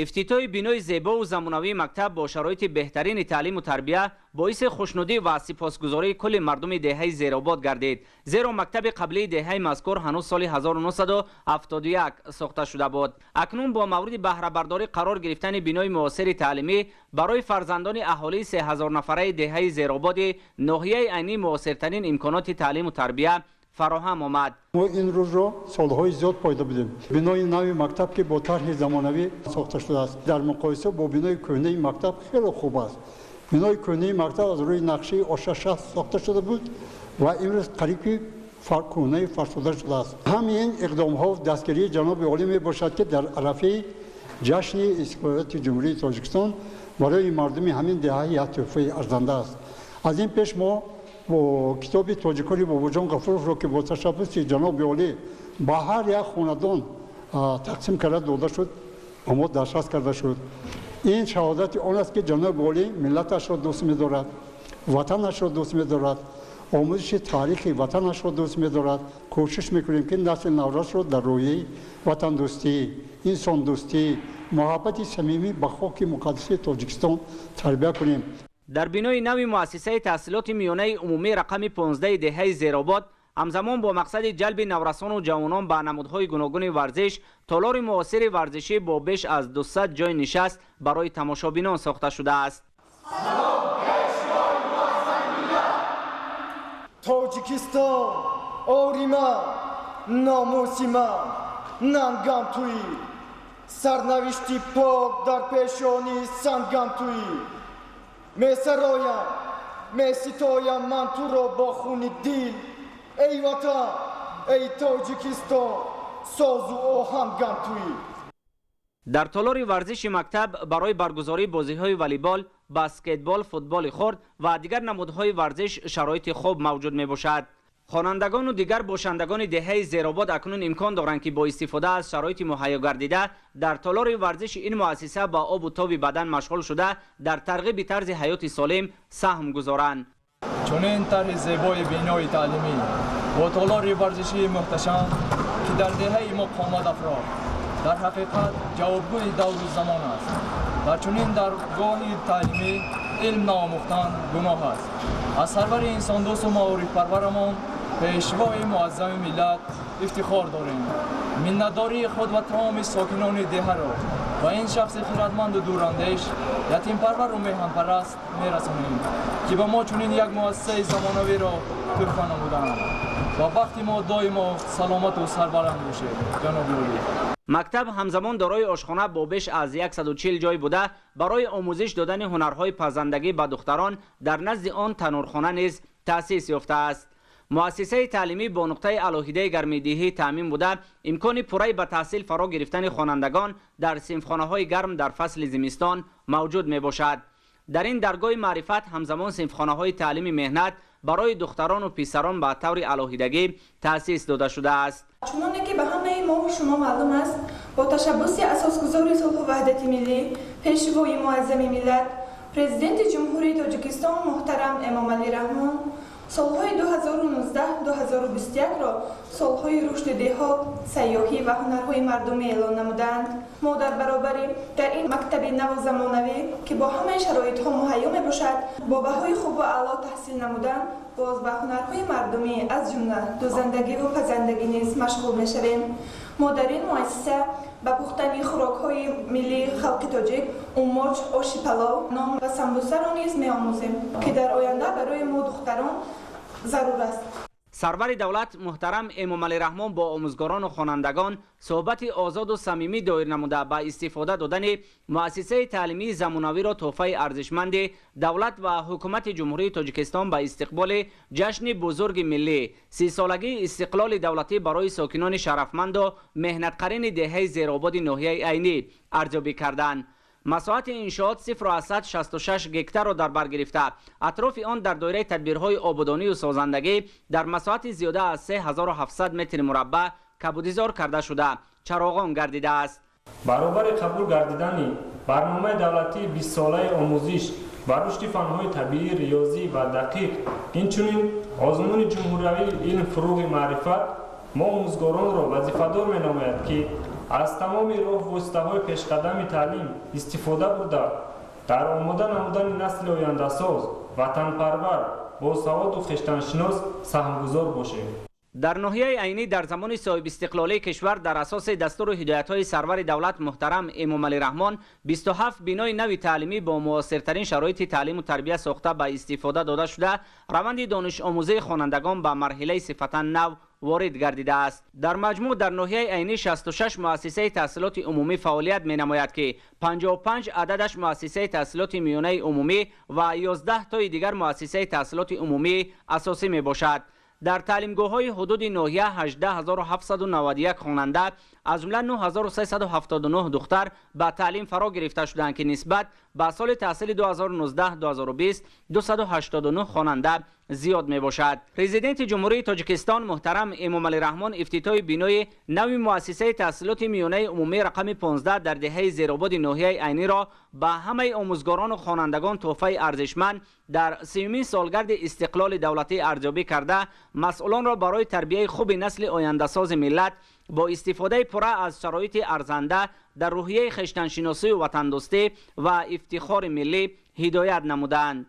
Ифтитоҳи бинои зебову замонавии мактаб бо шароити беҳтарини таълиму тарбия боиси хушнудӣ ва сипосгузории кулли мардуми деҳаи Зеробод гардид. Зеро мактаби қаблии деҳаи мазкур ҳанӯз соли 1971 сохта шуда буд. Акнун бо мавриди баҳрабардорӣ қарор гирифтани бинои муосири таълимӣ барои фарзандони аҳолии 3000 нафараи деҳаи Зерободи ноҳияи Айнӣ муосиртарин имконоти таълиму тарбия фароҳам омад.
Мо ин рӯзро солҳои зиёд пайдо будем. Бинои нави мактаб, ки бо тарҳи замонавӣ сохта шудааст, дар муқоиса бо бинои кӯҳнаи мактаб хеле хуб аст. Бинои кӯҳнаи мактаб аз рӯи нақшаи О6 сохта шуда буд ва имрӯз қариб ки кӯҳнаи фарсуда шудааст. Ҳамин иқдомҳо дастгирии ҷаноби олӣ мебошад, ки дар арафаи ҷашни истиқлолияти Ҷумҳурии Тоҷикистон барои мардуми ҳамин деҳа як тӯҳфаи арзанда аст. Аз ин пеш мо бо китоби тоҷикони Бобоҷон Ғафуровро, ки бо ташаббуси ҷаноби олӣ ба ҳар як хонадон тақсим карда дода шуд, ба мо дастрас карда шуд. Ин шаҳодати он аст, ки ҷаноби олӣ миллаташро дӯст медорад, ватанашро дӯст медорад, омӯзиши таърихи ватанашро дӯст медорад. Кӯшиш мекунем, ки насли наврасро дар рӯҳияи ватандӯстӣ, инсондӯстӣ, муҳаббати самимӣ ба хоки муқаддаси Тоҷикистон тарбия кунем.
Дар бинои нави муассисаи таҳсилоти миёнаи умумӣ рақами 15 деҳаи Зеробод ҳамзамон бо мақсади ҷалби наврасону ҷавонон ба намудҳои гуногуни варзиш толори муосири варзишӣ бо беш аз 200 ҷойи нишаст барои тамошобинон сохта шудааст.
Тоҷикистон, ори ман, номуси ман, нангам туӣ, сарнавишти пок дар пешонии сангам туӣ. Месароям, меситоям ман туро бо хуни дил. Эй ватан, эй Тоҷикистон, Созу оҳангам туӣ.
Дар толори варзиши мактаб барои баргузории бозиҳои волейбол, баскетбол, футболи хурд ва дигар намудҳои варзиш шароити хуб мавҷуд мебошад. Хонандагону дигар бошандагони деҳаи Зеробод акнун имкон доранд, ки бо истифода аз шароити муҳайё гардида дар толори варзиши ин муассиса ба обу тоби бадан машғул шуда, дар тарғиби тарзи ҳаёти солим саҳм гузоранд.
Чунин тарҳи зебои бинои таълимӣ бо толори варзишии муҳташам, ки дар деҳаи мо қомат афрохт, дар ҳақиқат ҷавобгӯи давру замон аст. Дар чунин даргоҳи таълимӣ илм наомӯхтан гуноҳ аст. Аз сарвари инсондӯсту маорифпарварамон, пешвои муаззами миллат, ифтихор дорем. Миннатдории худ ва тамоми сокинони деҳаро ба ин шахси хиратманду дурандеш, ятимпарвару меҳанпараст мерасонем, ки ба мо чунин як муассисаи замонавиро тӯҳфа намуданд. Ва бахти мо доимо саломату сарбаланд бошед, ҷаноби олӣ.
Мактаб ҳамзамон дорои ошхона бо беш аз 140 ҷой буда, барои омӯзиш додани ҳунарҳои пазандагӣ ба духтарон дар назди он танурхона низ таъсис ёфтааст. Муассисаи таълимӣ бо нуқтаи алоҳидаи гармидиҳӣ таъмин буда, имкони пурраи ба таҳсил фаро гирифтани хонандагон дар синфхонаҳои гарм дар фасли зимистон мавҷуд мебошад. Дар ин даргоҳи маърифат ҳамзамон синфхонаҳои таълими меҳнат барои духтарону писарон ба таври алоҳидагӣ таъсис дода шудааст.
Чуноне ки ба ҳамаи мову шумо маълум аст, бо ташаббуси асосгузори сулҳу ваҳдати миллӣ, пешвои муаззами миллат, Президенти Ҷумҳурии Тоҷикистон муҳтарам Эмомалӣ Раҳмон солҳои 2019-2021-ро солҳои рушди деҳот, сайёҳӣ ва ҳунарҳои мардумӣ эълон намуданд. Мо дар баробари дар ин мактаби наву замонавӣ, ки бо ҳамаи шароитҳо муҳайё мебошад, бо баҳои хубу аъло таҳсил намудан, боз ба ҳунарҳои мардумӣ, аз ҷумла дӯзандагиву пазандагӣ низ машғул мешавем. Мо дар ин муассиса ба пухтани хӯрокҳои миллии халқи тоҷик, уммоч, оши палов, нон ва самбусаро низ меомӯзем, ки дар оянда барои мо духтарон зарур аст.
Сарвари давлат муҳтарам Эмомалӣ Раҳмон бо омӯзгорону хонандагон суҳбати озоду самимӣ доир намуда, ба истифода додани муассисаи таълимии замонавиро тӯҳфаи арзишманди давлат ва ҳукумати Ҷумҳурии Тоҷикистон ба истиқболи ҷашни бузурги миллӣ, 30-солагии истиқлоли давлатӣ барои сокинони шарафманду меҳнатқарини деҳаи Зерободи ноҳияи Айнӣ арзёбӣ карданд. Масоҳати иншоот 0,66 гектарро дар бар гирифта, атрофи он дар доираи тадбирҳои ободонию созандагӣ дар масоҳати зиёда аз 3700 метри мураббаъ кабудизор карда шуда, чароғон гардидааст.
Баробари қабул гардидани барномаи давлатии 20-солаи омӯзиш ва рушди фанҳои табиӣ, риёзӣ ва дақиқ, инчунин озмуни ҷумҳуриявии илм, фурӯғи маърифат мо омӯзгоронро вазифадор менамояд, ки аз тамоми роҳ воситаҳои пешқадами таълим истифода бурда, дар омода намудани насли ояндасоз, ватанпарвар, босаводу хештаншинос саҳмгузор бошем.
Дар ноҳияи Айнӣ дар замони соҳибистиқлолии кишвар дар асоси дастуру ҳидоятҳои сарвари давлат муҳтарам Эмомалӣ Раҳмон 27 бинои нави таълимӣ бо муосиртарин шароити таълиму тарбия сохта ба истифода дода шуда, раванди донишомӯзии хонандагон ба марҳилаи сифатан нав ворид гардидааст. Дар маҷмӯъ дар ноҳияи Айнӣ 66 муассисаи таҳсилоти умумӣ фаъолият менамояд, ки 55 ададаш муассисаи таҳсилоти миёнаи умумӣ ва 11 тои дигар муассисаи таҳсилоти умумии асосӣ мебошад. Дар таълимгоҳҳои ҳудуди ноҳия 18791 хонанда, аз ҷумла 9379 духтар ба таълим фаро гирифта шуданд, ки нисбат ба соли таҳсили 2019-2020 289 хонанда зиёд мебошад. Президенти Ҷумҳурии Тоҷикистон муҳтарам Эмомалӣ Раҳмон ифтитоҳи бинои нави муассисаи таҳсилоти миёнаи умумии рақами 15 дар деҳаи Зерободи ноҳияи Айниро ба ҳамаи омӯзгорону хонандагон тӯҳфаи арзишманд дар 30-умин солгарди истиқлоли давлатӣ арзёбӣ карда, масъулонро барои тарбияи хуби насли ояндасози миллат бо истифодаи пурра аз шароити арзанда дар рӯҳияи хештаншиносию ватандӯстӣ ва ифтихори миллӣ ҳидоят намуданд.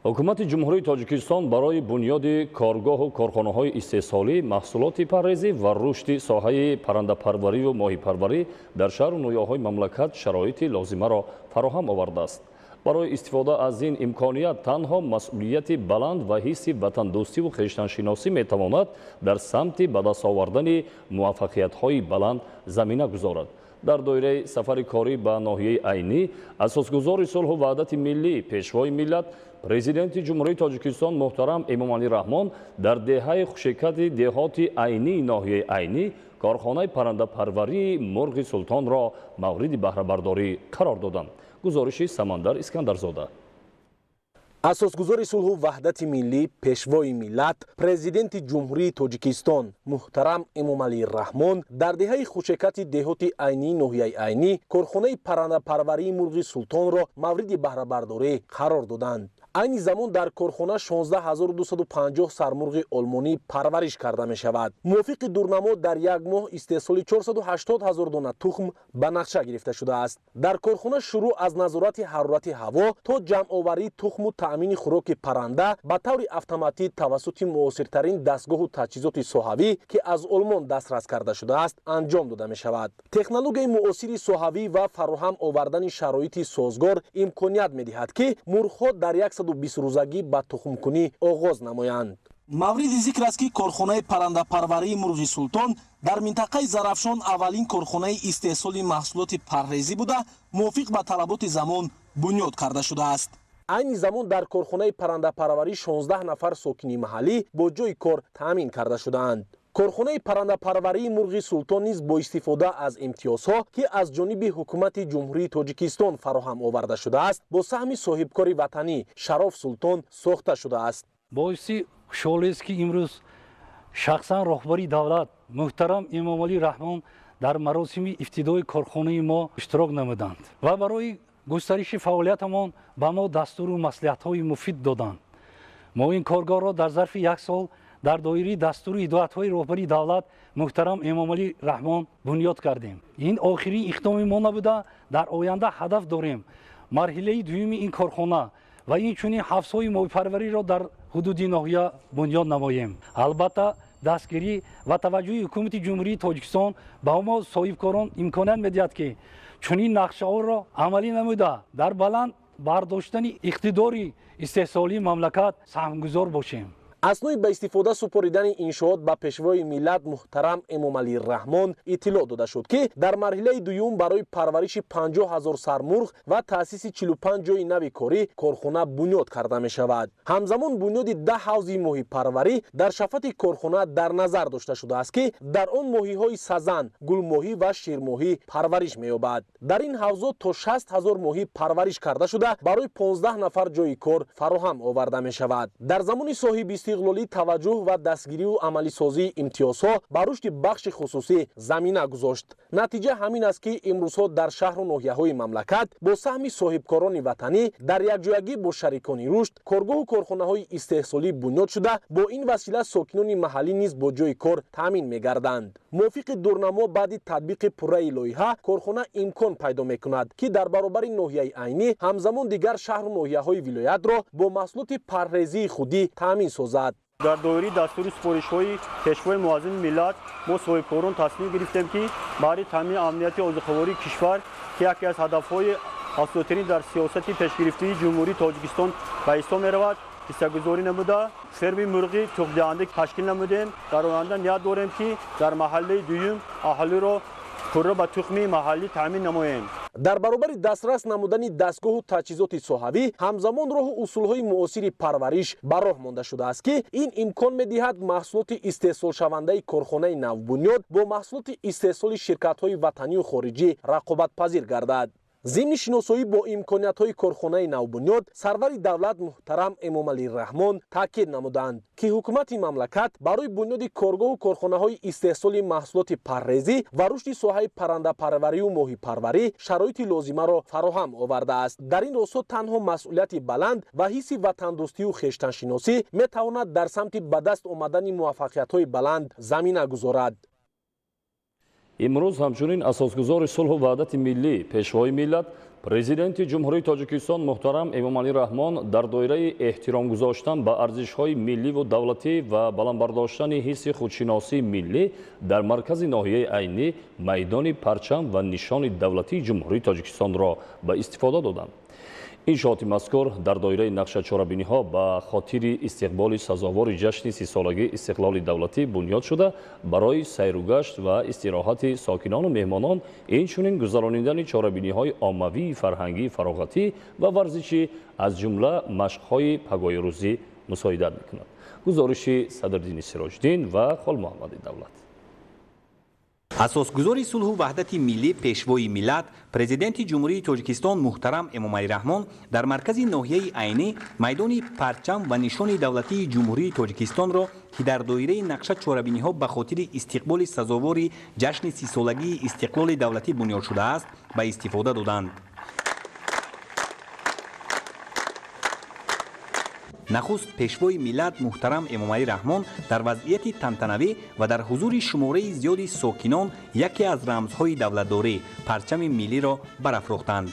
Ҳукумати Ҷумҳурии Тоҷикистон барои бунёди коргоҳу корхонаҳои истеҳсолӣ, маҳсулоти паррезӣ ва рушди соҳаи паррандапарвариву моҳипарварӣ дар шаҳру ноҳияҳои мамлакат шароити лозимаро фароҳам овардааст. Барои истифода аз ин имконият танҳо масъулияти баланд ва ҳисси ватандӯстиву хештаншиносӣ метавонад дар самти ба даст овардани муваффақиятҳои баланд замина гузорад. Дар доираи сафари корӣ ба ноҳияи Айнӣ асосгузори сулҳу ваҳдати миллӣ, Пешвои миллат, Президенти Ҷумҳурии Тоҷикистон муҳтарам Эмомалӣ Раҳмон дар деҳаи Хушекати деҳоти Айнии ноҳияи Айнӣ корхонаи паррандапарварии мурғи султонро мавриди баҳрабардорӣ қарор доданд. Гузориши Самандар Искандарзода.
Асосгузори сулҳу ваҳдати миллӣ, Пешвои миллат, Президенти Ҷумҳурии Тоҷикистон муҳтарам Эмомалӣ Раҳмон дар деҳаи Хушекати деҳоти Айнии ноҳияи Айнӣ корхонаи паррандапарварии мурғи султонро мавриди баҳрабардорӣ қарор доданд. Айни замон дар корхона 16250 сармурғи олмонӣ парвариш карда мешавад. Мувофиқи дурнамо дар як моҳ истеҳсоли 480 ҳазор дона тухм ба нақша гирифта шудааст. Дар корхона шурӯъ аз назорати ҳарорати ҳаво то ҷамъоварии тухму таъмини хӯроки парранда ба таври автоматӣ тавассути муосиртарин дастгоҳу таҷҳизоти соҳавӣ, ки аз Олмон дастрас карда шудааст, анҷом дода мешавад. Технологияи муосири соҳавӣ ва фароҳам овардани шароити созгор имконият медиҳад, ки мурғҳо дар 120 рӯзагӣ ба тухмкунӣ оғоз намоянд.
Мавриди зикр аст, ки корхонаи паррандапарварии мурғи султон дар минтақаи Зарафшон аввалин корхонаи истеҳсоли маҳсулоти парҳезӣ буда, мувофиқ ба талаботи замон бунёд карда шудааст.
Айни замон дар корхонаи паррандапарварӣ 16 нафар сокини маҳаллӣ бо ҷойи кор таъмин карда шудаанд. Корхонаи паррандапарварии мурғи султон низ бо истифода аз имтиёзҳо, ки аз ҷониби ҳукумати Ҷумҳурии Тоҷикистон фароҳам оварда шудааст, бо саҳми соҳибкори ватанӣ Шароф Султон сохта шудааст.
Боиси хушҳолист, ки имрӯз шахсан роҳбари давлат муҳтарам Эмомалӣ Раҳмон дар маросими ифтидои корхонаи мо иштирок намуданд ва барои густариши фаъолиятамон ба мо дастуру маслиҳатҳои муфид доданд. Мо ин коргоҳро дар зарфи як сол дар доираи дастуру ҳидоятҳои роҳбари давлат муҳтарам Эмомалӣ Раҳмон бунёд кардем. Ин охирин иқдоми мо набуда, дар оянда ҳадаф дорем марҳилаи дуюми ин корхона ва инчунин ҳавзҳои моҳипарвариро дар ҳудуди ноҳия бунёд намоем. Албатта, дастгирӣ ва таваҷҷӯҳи ҳукумати Ҷумҳурии Тоҷикистон ба мо соҳибкорон имконият медиҳад, ки чунин нақшаҳоро амалӣ намуда, дар баланд бардоштани иқтидори истеҳсолии мамлакат саҳмгузор бошем.
Аснои ба истифода супоридани иншоот ба Пешвои миллат муҳтарам Эмомалӣ Раҳмон иттилоъ дода шуд, ки дар марҳилаи дуюм барои парвариши 50 ҳазор сармурғ ва таъсиси 45 ҷойи нави корӣ корхона бунёд карда мешавад. Ҳамзамон бунёди 10 ҳавзи моҳипарварӣ дар шафати корхона дар назар дошта шудааст, ки дар он моҳиҳои сазан, гулмоҳӣ ва ширмоҳӣ парвариш меёбад. Дар ин ҳавзо то 60 ҳазор моҳӣ парвариш карда шуда, барои 15 нафар ҷойи кор фароҳам оварда мешавад. Дар замони соҳиби истиқлолӣ таваҷҷӯҳ ва дастгириву амалисозии имтиёзҳо ба рушди бахши хусусӣ замина гузошт. Натиҷа ҳамин аст, ки имрӯзҳо дар шаҳру ноҳияҳои мамлакат бо саҳми соҳибкорони ватанӣ дар якҷоягӣ бо шарикони рушд коргоҳу корхонаҳои истеҳсолӣ бунёд шуда, бо ин васила сокинони маҳаллӣ низ бо ҷойи кор таъмин мегарданд. Мувофиқи дурнамо баъди татбиқи пурраи лоиҳа корхона имкон пайдо мекунад, ки дар баробари ноҳияи Айнӣ ҳамзамон дигар шаҳру ноҳияҳои вилоятро бо маҳсулоти парҳезии худӣ таъмин созад.
Дар доираи дастури супоришҳои Пешвои муаззами миллат мо соҳибкорон тасмим гирифтем, ки баҳри таъмини амнияти озуқавории кишвар, ки яке аз ҳадафҳои асоситарин дар сиёсати пешгирифтии Ҷумҳурии Тоҷикистон ба ҳисоб меравад, ҳиссагузорӣ намуда, ферми мурғи тухмдиҳанда ташкил намудем. Дар оянда ният дорем, ки дар маҳаллаи дуюм аҳолиро пурра ба тухми маҳаллӣ таъмин намоем.
Дар баробари дастрас намудани дастгоҳу таҷҳизоти соҳавӣ ҳамзамон роҳу усулҳои муосири парвариш ба роҳ монда шудааст, ки ин имкон медиҳад маҳсулоти истеҳсолшавандаи корхонаи навбунёд бо маҳсулоти истеҳсоли ширкатҳои ватанию хориҷӣ рақобатпазир гардад. Зимни шиносоӣ бо имкониятҳои корхонаи навбунёд сарвари давлат муҳтарам Эмомалӣ Раҳмон таъкид намуданд, ки ҳукумати мамлакат барои бунёди коргоҳу корхонаҳои истеҳсоли маҳсулоти паррезӣ ва рушди соҳаи паррандапарварию моҳипарварӣ шароити лозимаро фароҳам овардааст. Дар ин росто танҳо масъулияти баланд ва ҳисси ватандӯстию хештаншиносӣ метавонад дар самти ба даст омадани муваффақиятҳои баланд замина гузорад.
Имрӯз ҳамчунин асосгузори сулҳу ваҳдати миллӣ, Пешвои миллат, Президенти Ҷумҳурии Тоҷикистон муҳтарам Эмомалӣ Раҳмон дар доираи эҳтиром гузоштан ба арзишҳои милливу давлатӣ ва баланд бардоштани ҳисси худшиносии миллӣ дар маркази ноҳияи Айнӣ майдони парчам ва нишони давлатии Ҷумҳурии Тоҷикистонро ба истифода доданд. Иншооти мазкур дар доираи нақша чорабиниҳо ба хотири истиқболи сазовори ҷашни 30-солагии истиқлоли давлатӣ бунёд шуда, барои сайругашт ва истироҳати сокинону меҳмонон, инчунин гузаронидани чорабиниҳои оммавии фарҳангӣ, фароғатӣ ва варзишӣ, аз ҷумла машқҳои пагоҳирӯзӣ мусоидат мекунад. Гузориши Садриддини Сироҷиддин ва Холмуҳаммади Давлат.
Асосгузори сулҳу ваҳдати миллӣ, Пешвои миллат, Президенти Ҷумҳурии Тоҷикистон муҳтарам Эмомалӣ Раҳмон дар маркази ноҳияи Айнӣ майдони парчам ва нишони давлатии Ҷумҳурии Тоҷикистонро, ки дар доираи нақша чорабиниҳо ба хотири истиқболи сазовори ҷашни 30-солагии истиқлоли давлатӣ бунёд шудааст, ба истифода доданд. Нахуст Пешвои миллат муҳтарам Эмомалӣ Раҳмон дар вазъияти тантанавӣ ва дар ҳузури шумораи зиёди сокинон яке аз рамзҳои давлатдорӣ, парчами миллиро барафрохтанд.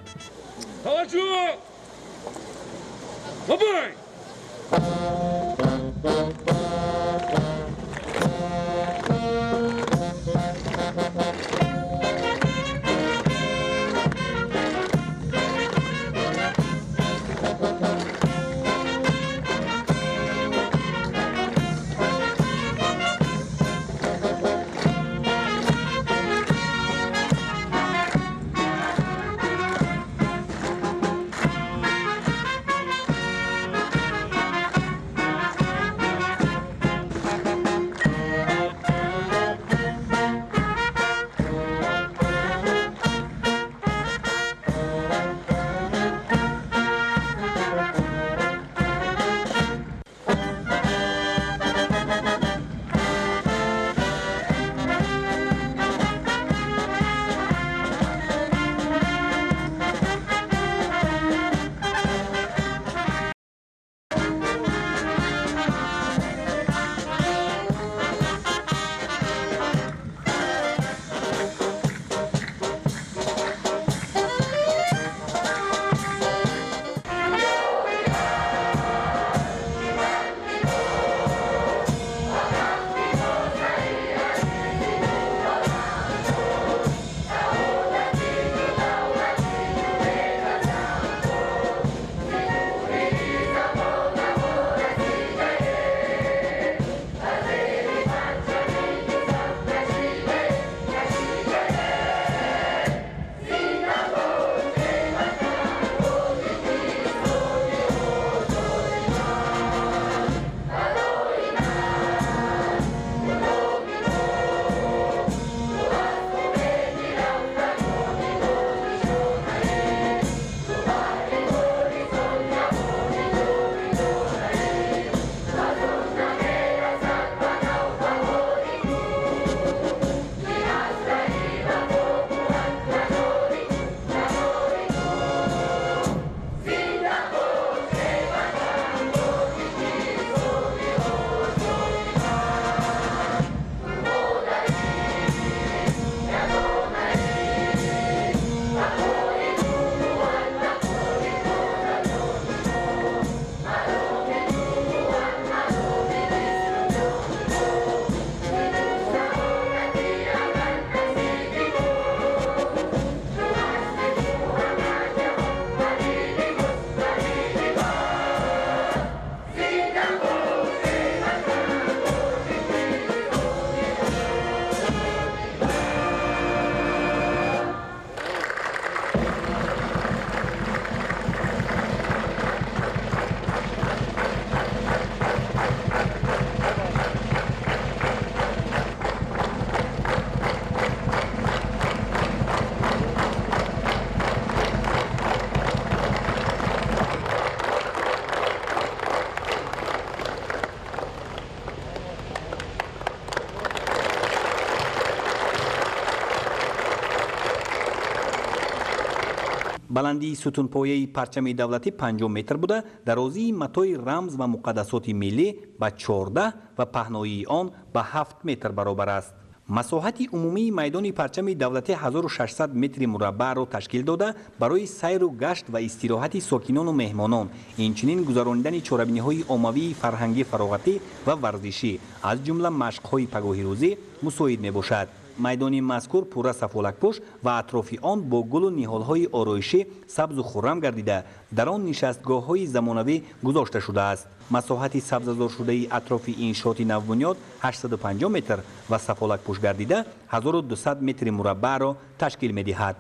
Баландии сутунпояи парчами давлатӣ 50 метр буда, дарозии матои рамз ва муқаддасоти миллӣ ба 14 ва паҳноии он ба 7 метр баробар аст. Масоҳати умумии майдони парчами давлатӣ 1600 метри мураббаъро ташкил дода, барои сайру гашт ва истироҳати сокинону меҳмонон, инчунин гузаронидани чорабиниҳои оммавии фарҳангӣ, фароғатӣ ва варзишӣ, аз ҷумла машқҳои пагоҳирӯзӣ мусоид мебошад. Майдони мазкур пурра сафолакпӯш ва атрофи он бо гулу ниҳолҳои ороишӣ сабзу хуррам гардида, дар он нишастгоҳҳои замонавӣ гузошта шудааст. Масоҳати сабзазоршудаи атрофи иншооти навбунёд 850 метр ва сафолакпӯш гардида 1200 метри мураббаъро ташкил медиҳад.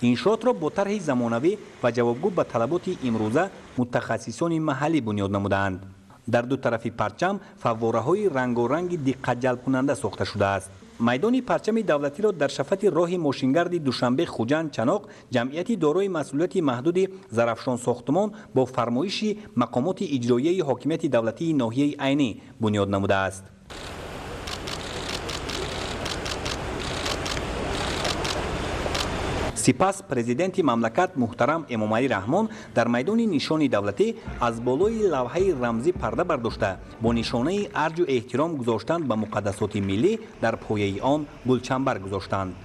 Иншоотро бо тарҳи замонавӣ ва ҷавобгӯ ба талаботи имрӯза мутахассисони маҳаллӣ бунёд намудаанд. Дар ду тарафи парчам фаввораҳои рангоранги диққатҷалбкунанда сохта шудааст. Майдони парчами давлатиро дар шафати роҳи мошингарди Душанбе Хуҷанд Чаноқ ҷамъияти дорои масъулияти маҳдуди Зарафшон сохтмон бо фармоиши мақомоти иҷроияи ҳокимияти давлатии ноҳияи Айнӣ бунёд намудааст. Сипас президенти мамлакат муҳтарам Эмомалӣ Раҳмон дар майдони нишони давлатӣ аз болои лавҳаи рамзӣ парда бардошта, бо нишонаи арҷу эҳтиром гузоштанд ба муқаддасоти миллӣ дар пояи он гулчамбар гузоштанд.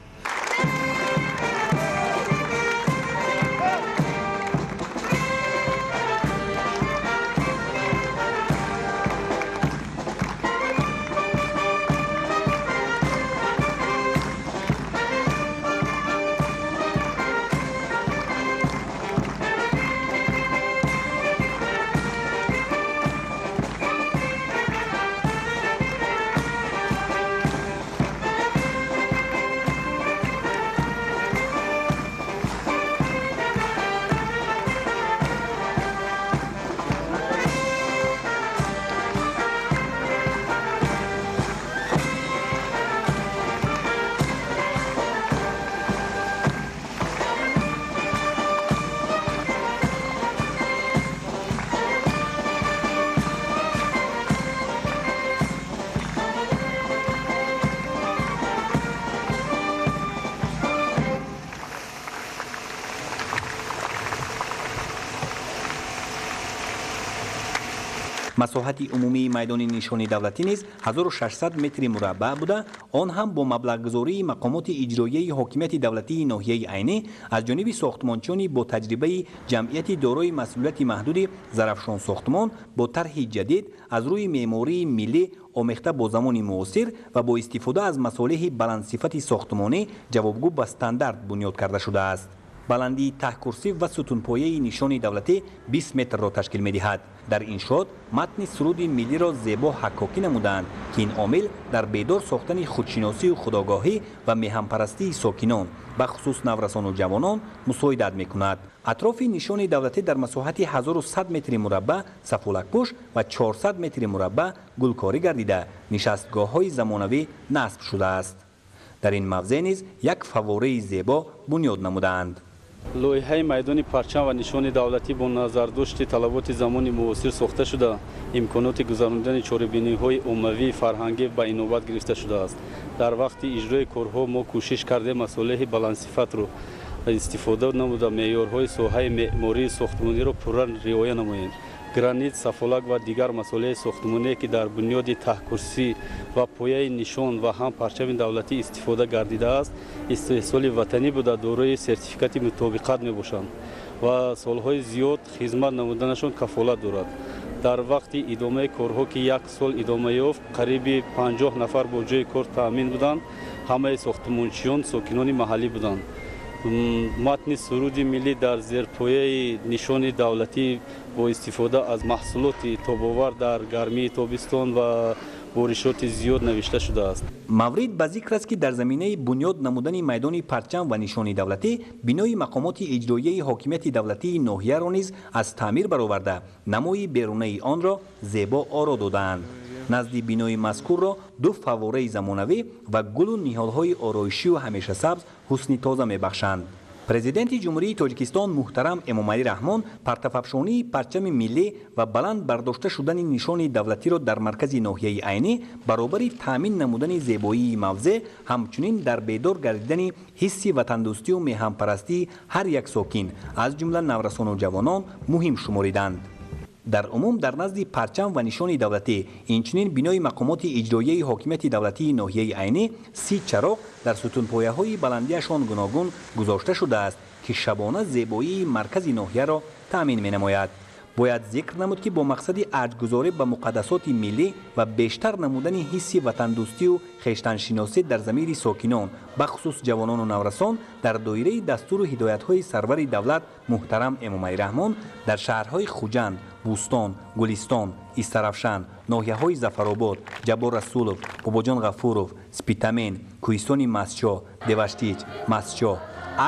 Масоҳати умумии майдони нишони давлатӣ низ 1600 метри мураббаъ буда, он ҳам бо маблағгузории мақомоти иҷроияи ҳокимияти давлатии ноҳияи Айнӣ аз ҷониби сохтмончиёни бо таҷрибаи ҷамъияти дорои масъулияти маҳдуди Зарафшон сохтмон бо тарҳи ҷадид аз рӯи меъмории миллӣ омехта бо замони муосир ва бо истифода аз масолеҳи баландсифати сохтмонӣ ҷавобгӯ ба стандарт бунёд карда шудааст. Баландии таҳкурсӣ ва сутунпояи нишони давлатӣ 20 метрро ташкил медиҳад. Дар иншоот матни суруди миллиро зебо ҳаккокӣ намудаанд, ки ин омил дар бедор сохтани худшиносию худогоҳӣ ва меҳанпарастии сокинон, бахусус наврасону ҷавонон, мусоидат мекунад. Атрофи нишони давлатӣ дар масоҳати 1100 метри мураббаъ сафолакпӯш ва 400 метри мураббаъ гулкорӣ гардида, нишастгоҳҳои замонавӣ насб шудааст. Дар ин мавзеъ низ як фаввораи зебо бунёд намудаанд.
Лоиҳаи майдони парчам ва нишони давлатӣ бо назардошти талаботи замони муосир сохта шуда, имконоти гузаронидани чорабиниҳои оммавии фарҳангӣ ба инобат гирифта шудааст. Дар вақти иҷрои корҳо мо кӯшиш кардем масолеҳи баландсифатро истифода намуда, меъёрҳои соҳаи меъмории сохтмониро пурра риоя намоем. Гранит, сафолак ва дигар масолеҳи сохтмоние, ки дар бунёди таҳкурсӣ ва пояи нишон ва ҳам парчами давлатӣ истифода гардидааст, истеҳсоли ватанӣ буда, дорои сертификати мутобиқат мебошанд ва солҳои зиёд хизмат намуданашон кафолат дорад. Дар вақти идомаи корҳо, ки як сол идома ёфт, қариби 50 нафар бо ҷои кор таъмин буданд. Ҳамаи сохтмончиён сокинони маҳаллӣ буданд. Матни суруди миллӣ дар зерпояи нишони давлатӣ бо истифода аз маҳсулоти тобовар дар гармии тобистон ва боришоти зиёд навишта шудааст.
Маврид ба зикр аст, ки дар заминаи бунёд намудани майдони парчам ва нишони давлатӣ бинои мақомоти иҷроияи ҳокимияти давлатии ноҳияро низ аз таъмир бароварда, намои берунаи онро зебо оро додаанд. Назди бинои мазкурро ду фаввораи замонавӣ ва гулу ниҳолҳои ороишию ҳамешасабз ҳусни тоза мебахшанд. Президенти Ҷумҳурии Тоҷикистон муҳтарам Эмомалӣ Раҳмон партафафшонии парчами миллӣ ва баланд бардошта шудани нишони давлатиро дар маркази ноҳияи Айнӣ баробари таъмин намудани зебоии мавзеъ, ҳамчунин дар бедор гардидани ҳисси ватандӯстию меҳанпарастии ҳар як сокин, аз ҷумла наврасону ҷавонон, муҳим шумориданд. Дар умум дар назди парчам ва нишони давлатӣ, инчунин бинои мақомоти иҷроияи ҳокимияти давлатии ноҳияи Айнӣ 30 чароғ дар сутунпояҳои баландиашон гуногун гузошта шудааст, ки шабона зебоии маркази ноҳияро таъмин менамояд. Бояд зикр намуд, ки бо мақсади арҷгузорӣ ба муқаддасоти миллӣ ва бештар намудани ҳисси ватандӯстию хештаншиносӣ дар замири сокинон, бахусус ҷавонону наврасон, дар доираи дастуру ҳидоятҳои сарвари давлат муҳтарам Эмомалӣ Раҳмон дар шаҳрҳои Хуҷанд, Бӯстон, Гулистон, Истаравшан, ноҳияҳои Зафаробод, Ҷаббор Расулов, Бобоҷон Ғафуров, Спитамен, Кӯҳистони Мастчоҳ, Деваштич, Мастчоҳ,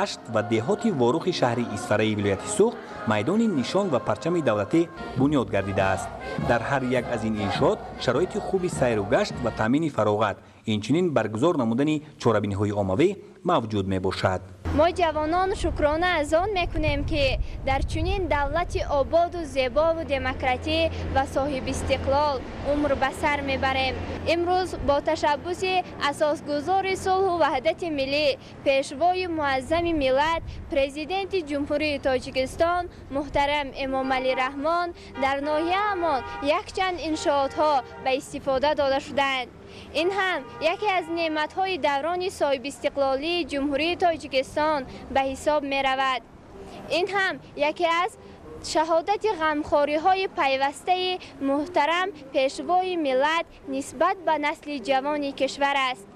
Ашт ва деҳоти Ворухи шаҳри Исфараи вилояти Суғд майдони нишон ва парчами давлатӣ бунёд гардидааст. Дар ҳар як аз ин иншоот шароити хуби сайру гашт ва таъмини фароғат, инчунин баргузор намудани чорабиниҳои оммавӣ мавҷуд мебошад.
Мо ҷавонон шукрона аз он мекунем, ки дар чунин давлати ободу зебову демократӣ ва соҳибистиқлол умр ба сар мебарем. Имрӯз бо ташаббуси асосгузори сулҳу ваҳдати миллӣ, пешвои муаззами миллат, Президенти Ҷумҳурии Тоҷикистон муҳтарам Эмомалӣ Раҳмон дар ноҳияамон якчанд иншоотҳо ба истифода дода шуданд. Ин ҳам яке аз неъматҳои даврони соҳибистиқлолии Ҷумҳурии Тоҷикистон ба ҳисоб меравад. Ин ҳам яке аз шаҳодати ғамхориҳои пайвастаи муҳтарам пешвои миллат нисбат ба насли ҷавони кишвар аст.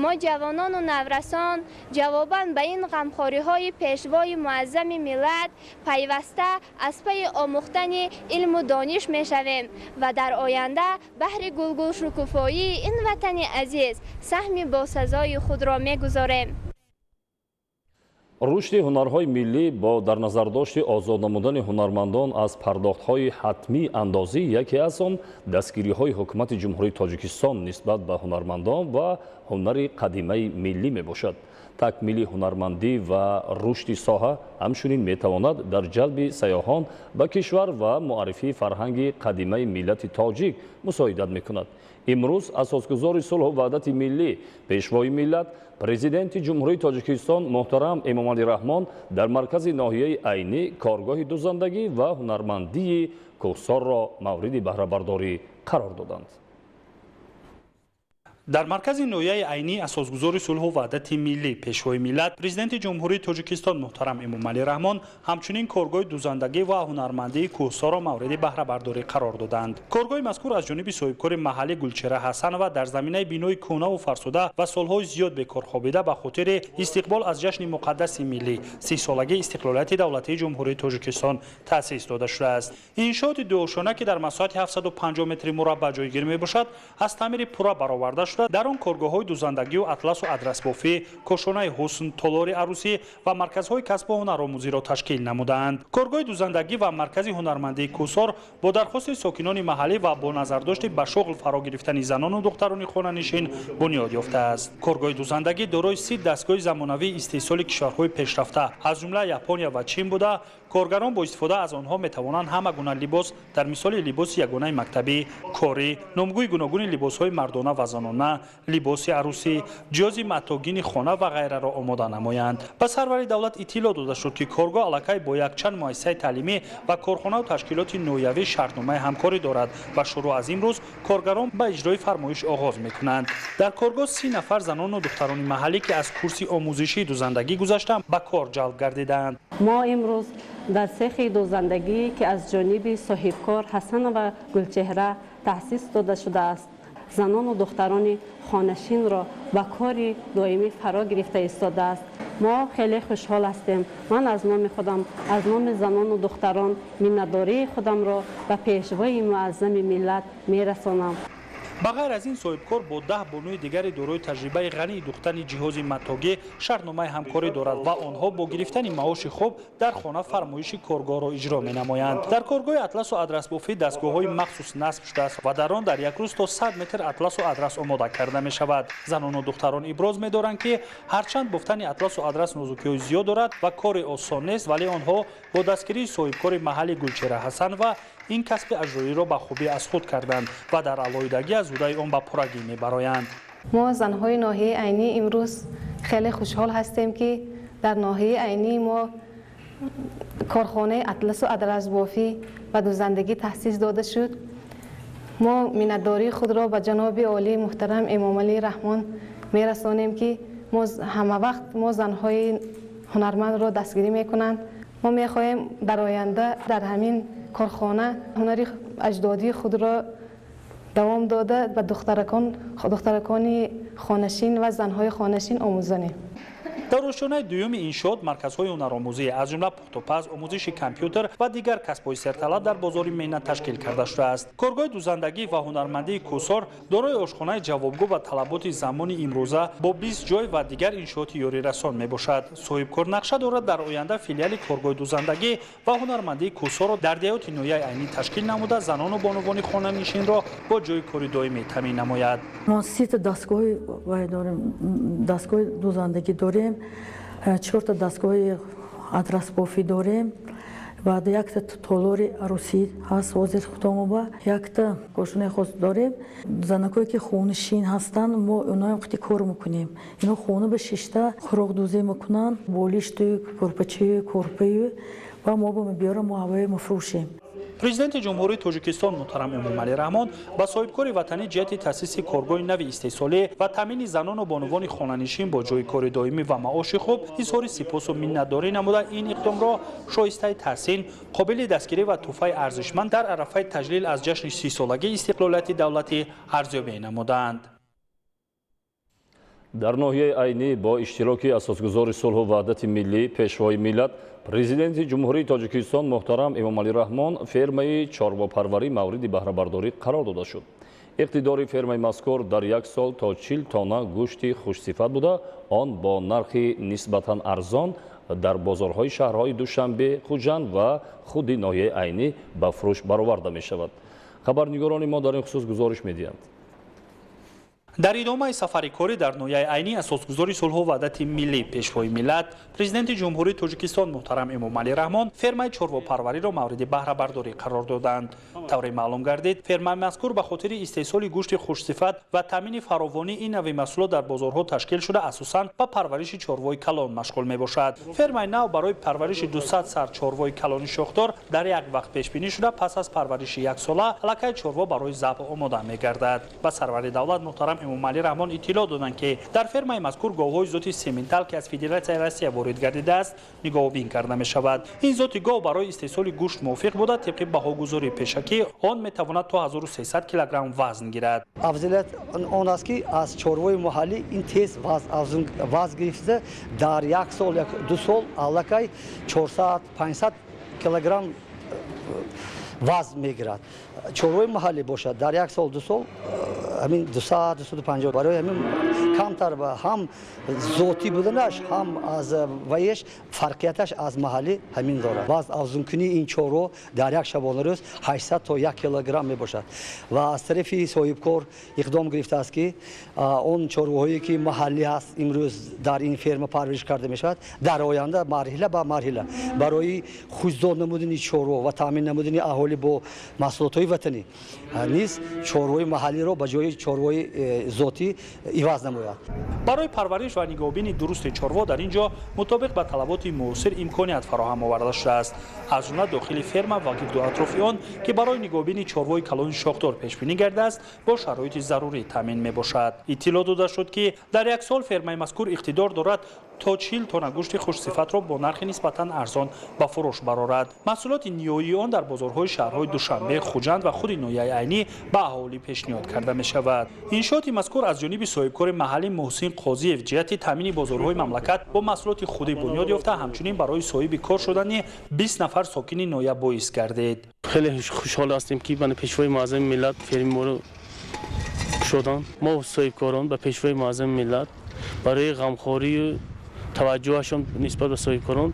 Мо ҷавонону наврасон ҷавобан ба ин ғамхориҳои пешвои муаззами миллат пайваста аз пайи омӯхтани илму дониш мешавем ва дар оянда баҳри гулгулшукуфоии ин ватани азиз саҳми босазои худро мегузорем.
Рушди ҳунарҳои миллӣ бо дар назардошти озод намудани ҳунармандон аз пардохтҳои ҳатмии андозӣ яке аз он дастгириҳои ҳукумати Ҷумҳурии Тоҷикистон нисбат ба ҳунармандон ва ҳунари қадимаи миллӣ мебошад. Такмили ҳунармандӣ ва рушди соҳа ҳамчунин метавонад дар ҷалби сайёҳон ба кишвар ва муаррифии фарҳанги қадимаи миллати тоҷик мусоидат мекунад. Имрӯз асосгузори сулҳу ваҳдати миллӣ, пешвои миллат, Президенти Ҷумҳурии Тоҷикистон муҳтарам Эмомалӣ Раҳмон дар маркази ноҳияи Айнӣ коргоҳи дузандагӣ ва ҳунармандии кӯҳсорро мавриди баҳрабардорӣ қарор доданд.
Дар маркази ноҳияи Айнӣ асосгузори сулҳу ваҳдати миллӣ, пешвои миллат, Президенти Ҷумҳурии Тоҷикистон муҳтарам Эмомалӣ Раҳмон ҳамчунин коргоҳи дузандагӣ ва ҳунармандии кӯҳсорро мавриди баҳрабардорӣ қарор доданд. Коргоҳи мазкур аз ҷониби соҳибкори маҳаллӣ Гулчеҳра Ҳасанова дар заминаи бинои кӯҳнаву фарсуда ва солҳои зиёд бекор хобида ба хотири истиқбол аз ҷашни муқаддаси миллӣ, 30-солагии истиқлолияти давлатии Ҷумҳурии Тоҷикистон таъсис дода шудааст. Иншооти дуошона, ки дар масоҳати 750 метри мураббаъ ҷойгир мебошад, аз таъмири пурра бароварда шуда, дар он коргоҳҳои дузандагию атласу адрасбофӣ, кошонаи ҳусн, толори арӯсӣ ва марказҳои касбу ҳунаромӯзиро ташкил намудаанд. Коргоҳи дузандагӣ ва маркази ҳунармандии кӯҳсор бо дархости сокинони маҳаллӣ ва бо назардошти ба шуғл фаро гирифтани занону духтарони хонанишин бунёд ёфтааст. Коргоҳи дузандагӣ дорои 30 дастгоҳи замонавии истеҳсоли кишварҳои пешрафта, аз ҷумла Япония ва Чин буда, коргарон бо истифода аз онҳо метавонанд ҳама гуна либос, дар мисоли либоси ягонаи мактабӣ, корӣ, номгӯи гуногуни либосҳои мардона ва занона, либоси арӯсӣ, ҷиҳози матогини хона ва ғайраро омода намоянд. Ба сарвари давлат иттилоъ дода шуд, ки коргоҳ аллакай бо якчанд муассисаи таълимӣ ва корхонаву ташкилоти ноҳиявӣ шартномаи ҳамкорӣ дорад ва шурӯъ аз имрӯз коргарон ба иҷрои фармоиш оғоз мекунанд. Дар коргоҳ 30 нафар занону духтарони маҳаллӣ, ки аз курси омӯзишии дузандагӣ гузаштанд, ба кор ҷалб гардидаанд.
Мо имрӯз дар цехи дузандагӣ, ки аз ҷониби соҳибкор Ҳасанова Гулчеҳра таъсис дода шудааст, занону духтарони хонашинро ба кори доимӣ фаро гирифта истодааст. Мо хеле хушҳол ҳастем. Ман аз номи худам, аз номи занону духтарон миннатдории худамро ба пешвои муаззами миллат мерасонам.
Ба ғайр аз ин, соҳибкор бо 10 бонуи дигари дорои таҷрибаи ғании духтани ҷиҳози матогӣ шартномаи ҳамкорӣ дорад ва онҳо бо гирифтани маоши хуб дар хона фармоиши коргоҳро иҷро менамоянд. Дар коргоҳи атласу адрасбофӣ дастгоҳҳои махсус насб шудааст ва дар он дар як рӯз то 100 метр атласу адрас омода карда мешавад. Занону духтарон иброз медоранд, ки ҳарчанд бофтани атласу адрас нозукиҳои зиёд дорад ва кори осон нест, вале онҳо бо дастгирии соҳибкори маҳалли Гулчеҳра Ҳасанова ин касби аҷроиро ба хубӣ аз худ карданд ва дар алоҳидагӣ аз ҳудаи он ба пуррагӣ мебароянд.
Мо занҳои ноҳияи Айнӣ имрӯз хеле хушҳол ҳастем, ки дар ноҳияи Айнӣ мо
Корхонаи атласу адрасбофӣ ва дӯзандагӣ таъсис дода шуд. Мо миннатдории худро ба ҷаноби олии муҳтарам Эмомалӣ Раҳмон мерасонем, ки мо ҳамавақт мо занҳои ҳунармандро дастгирӣ мекунанд. Мо мехоҳем дар оянда дар ҳамин корхона ҳунари аҷдодии худро давом дода, ба духтаракони хонашин ва занҳои хонашин омӯзонем.
Дар ошёнаи дуюми иншоот марказҳои ҳунаромӯзӣ, аз ҷумла пухтупаз, омӯзиши компютер ва дигар касбҳои серталаб дар бозори меҳнат ташкил карда шудааст. Коргоҳи дӯзандагӣ ва ҳунармандии Кӯҳсор дорои ошхонаи ҷавобгӯ ба талаботи замони имрӯза бо 20 ҷой ва дигар иншооти ёрирасон мебошад. Соҳибкор нақша дорад дар оянда филиали коргоҳи дӯзандагӣ ва ҳунармандии Кӯҳсорро дар деҳоти ноҳияи Айнӣ ташкил намуда, занону бонувони хонанишинро бо ҷойи кори доимӣ таъмин намояд.
Мо 30 дастгоҳи дорем, дастгоҳи дӯзандагӣ дорем, 4та дастгоҳи адрасбофӣ дорем ва якта толори арӯсӣ ҳаст ҳозир худомоба, якта кошонаи хос дорем. Занакое ки хонашин ҳастанд, мо оноям қити кор мекунем. Ино хона ба шишта хӯрокдӯзӣ мекунанд, болишту кӯрпачаю кӯрпаю ва мо ба мебиёрам, мо ҳавои мефурӯшем.
Президенти Ҷумҳурии Тоҷикистон муҳтарам Эмомалӣ Раҳмон ба соҳибкори ватанӣ ҷиҳати таъсиси коргоҳи нави истеҳсолӣ ва таъмини занону бонувони хонанишин бо ҷойи кори доимӣ ва маоши хуб изҳори сипосу миннатдорӣ намуда, ин иқдомро шоистаи таҳсин, қобили дастгирӣ ва тӯҳфаи арзишманд дар арафаи таҷлил аз ҷашни 30-солагии истиқлолияти давлатӣ арзёбӣ намуданд.
Дар ноҳияи Айнӣ бо иштироки асосгузори сулҳу ваҳдати миллӣ, Пешвои миллат, Президенти Ҷумҳурии Тоҷикистон муҳтарам Эмомалӣ Раҳмон фермаи чорвопарварӣ мавриди баҳрабардорӣ қарор дода шуд. Иқтидори фермаи мазкур дар як сол то 40 тонна гӯшти хушсифат буда, он бо нархи нисбатан арзон дар бозорҳои шаҳрҳои Душанбе, Хуҷанд ва худи ноҳияи Айнӣ ба фурӯш бароварда мешавад. Хабарнигорони мо дар ин хусус гузориш медиҳанд.
Дар идомаи сафари корӣ дар ноҳияи Айнӣ асосгузори сулҳу ваҳдати миллӣ, Пешвои миллат, Президенти Ҷумҳурии Тоҷикистон муҳтарам Эмомалӣ Раҳмон фермаи чорвопарвариро мавриди баҳрабардорӣ қарор доданд. Тавре маълум гардид, фермаи мазкур ба хотири истеҳсоли гӯшти хушсифат ва таъмини фаровонии ин нави маҳсулот дар бозорҳо ташкил шуда, асосан ба парвариши чорвои калон машғул мебошад. Фермаи нав барои парвариши 200 сар чорвои калони шохдор дар як вақт пешбинӣ шуда, пас аз парвариши яксола аллакай чорво барои забҳ омода мегардад. Ба сарвари давлат муҳтарам Эмомалӣ Раҳмон иттилоъ доданд, ки дар фермаи мазкур говҳои зоти сементал, ки аз Федератсияи Россия ворид гардидааст, нигоҳубин карда мешавад. Ин зоти гов барои истеҳсоли гӯшт мувофиқ буда, тибқи баҳогузории пешакӣ он метавонад то 1300 килограмм вазн гирад.
Афзалият он аст, ки аз чорвои маҳаллӣ ин тез вазн гирифта, дар як сол, ду сол аллакай 400-500 килограмм вазн мегирад. Чорвои маҳаллӣ бошад, дар як сол, ду сол ҳамин 200-250. Барои ҳамин камтар ҳам зотӣ буданаш, ҳам аз ваеш фарқияташ аз маҳаллӣ ҳамин дорад. Вазн афзункунии ин чорво дар як шабонарӯз 800 то 1 килограмм мебошад ва аз тарафи соҳибкор иқдом гирифтааст, ки он чорвоҳое ки маҳаллӣ ҳаст, имрӯз дар ин ферма парвариш карда мешавад, дар оянда марҳила ба марҳила барои хушзод намудани чорво ва таъмин намудани аҳолӣ бо маҳсулотҳои ватанӣ низ чорвои маҳаллиро ба ҷои чорвои зотӣ иваз намояд.
Барои парвариш ва нигоҳубини дурусти чорво дар ин ҷо мутобиқ ба талаботи муосир имконият фароҳам оварда шудааст, аз ҷумла дохили ферма ва гирду атрофи он, ки барои нигоҳубини чорвои калони шохдор пешбинӣ гардааст, бо шароити зарурӣ таъмин мебошад. Иттилоъ дода шуд, ки дар як сол фермаи мазкур иқтидор дорад то 40 тонна гӯшти хушсифатро бо нархи нисбатан арзон ба фурӯш барорад. Маҳсулоти ниҳоии он дар бозорҳои шаҳрҳои Душанбе, Хуҷанд ва худи ноҳияи Айнӣ ба аҳолӣ пешниҳод карда мешавад. Иншооти мазкур аз ҷониби соҳибкори маҳаллӣ Муҳсин Қозиев ҷиҳати таъмини бозорҳои мамлакат бо маҳсулоти худӣ бунёд ёфта, ҳамчунин барои соҳиби кор шудани 20 нафар сокини ноҳия боис гардид.
Хеле хушҳол ҳастем, ки Пешвои муаззами миллат ферми моро кушоданд. Мо соҳибкорон ба Пешвои муаззами миллат барои ғамхорию таваҷҷӯҳашон нисбат ба соҳибкорон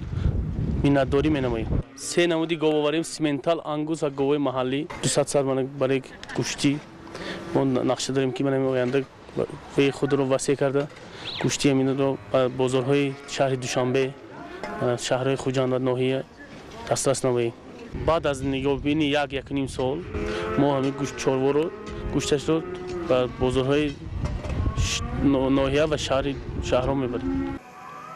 миннатдорӣ менамоем. Се намуди гов оварем: симентал, ангус ва говҳои маҳаллӣ. 200 сар барои гӯштӣ мо нақша дорем, ки оянда худро васеъ карда, гӯшти ҳаминро ба бозорҳои шаҳри Душанбе, шаҳрҳои Хуҷанд ва ноҳия дастрас намоем. Баъд аз нигоҳубини 1-1.5 сол мо ҳамин чорворо, гӯшташро ба бозорҳои ноҳия ва шаҳрҳо мебарем.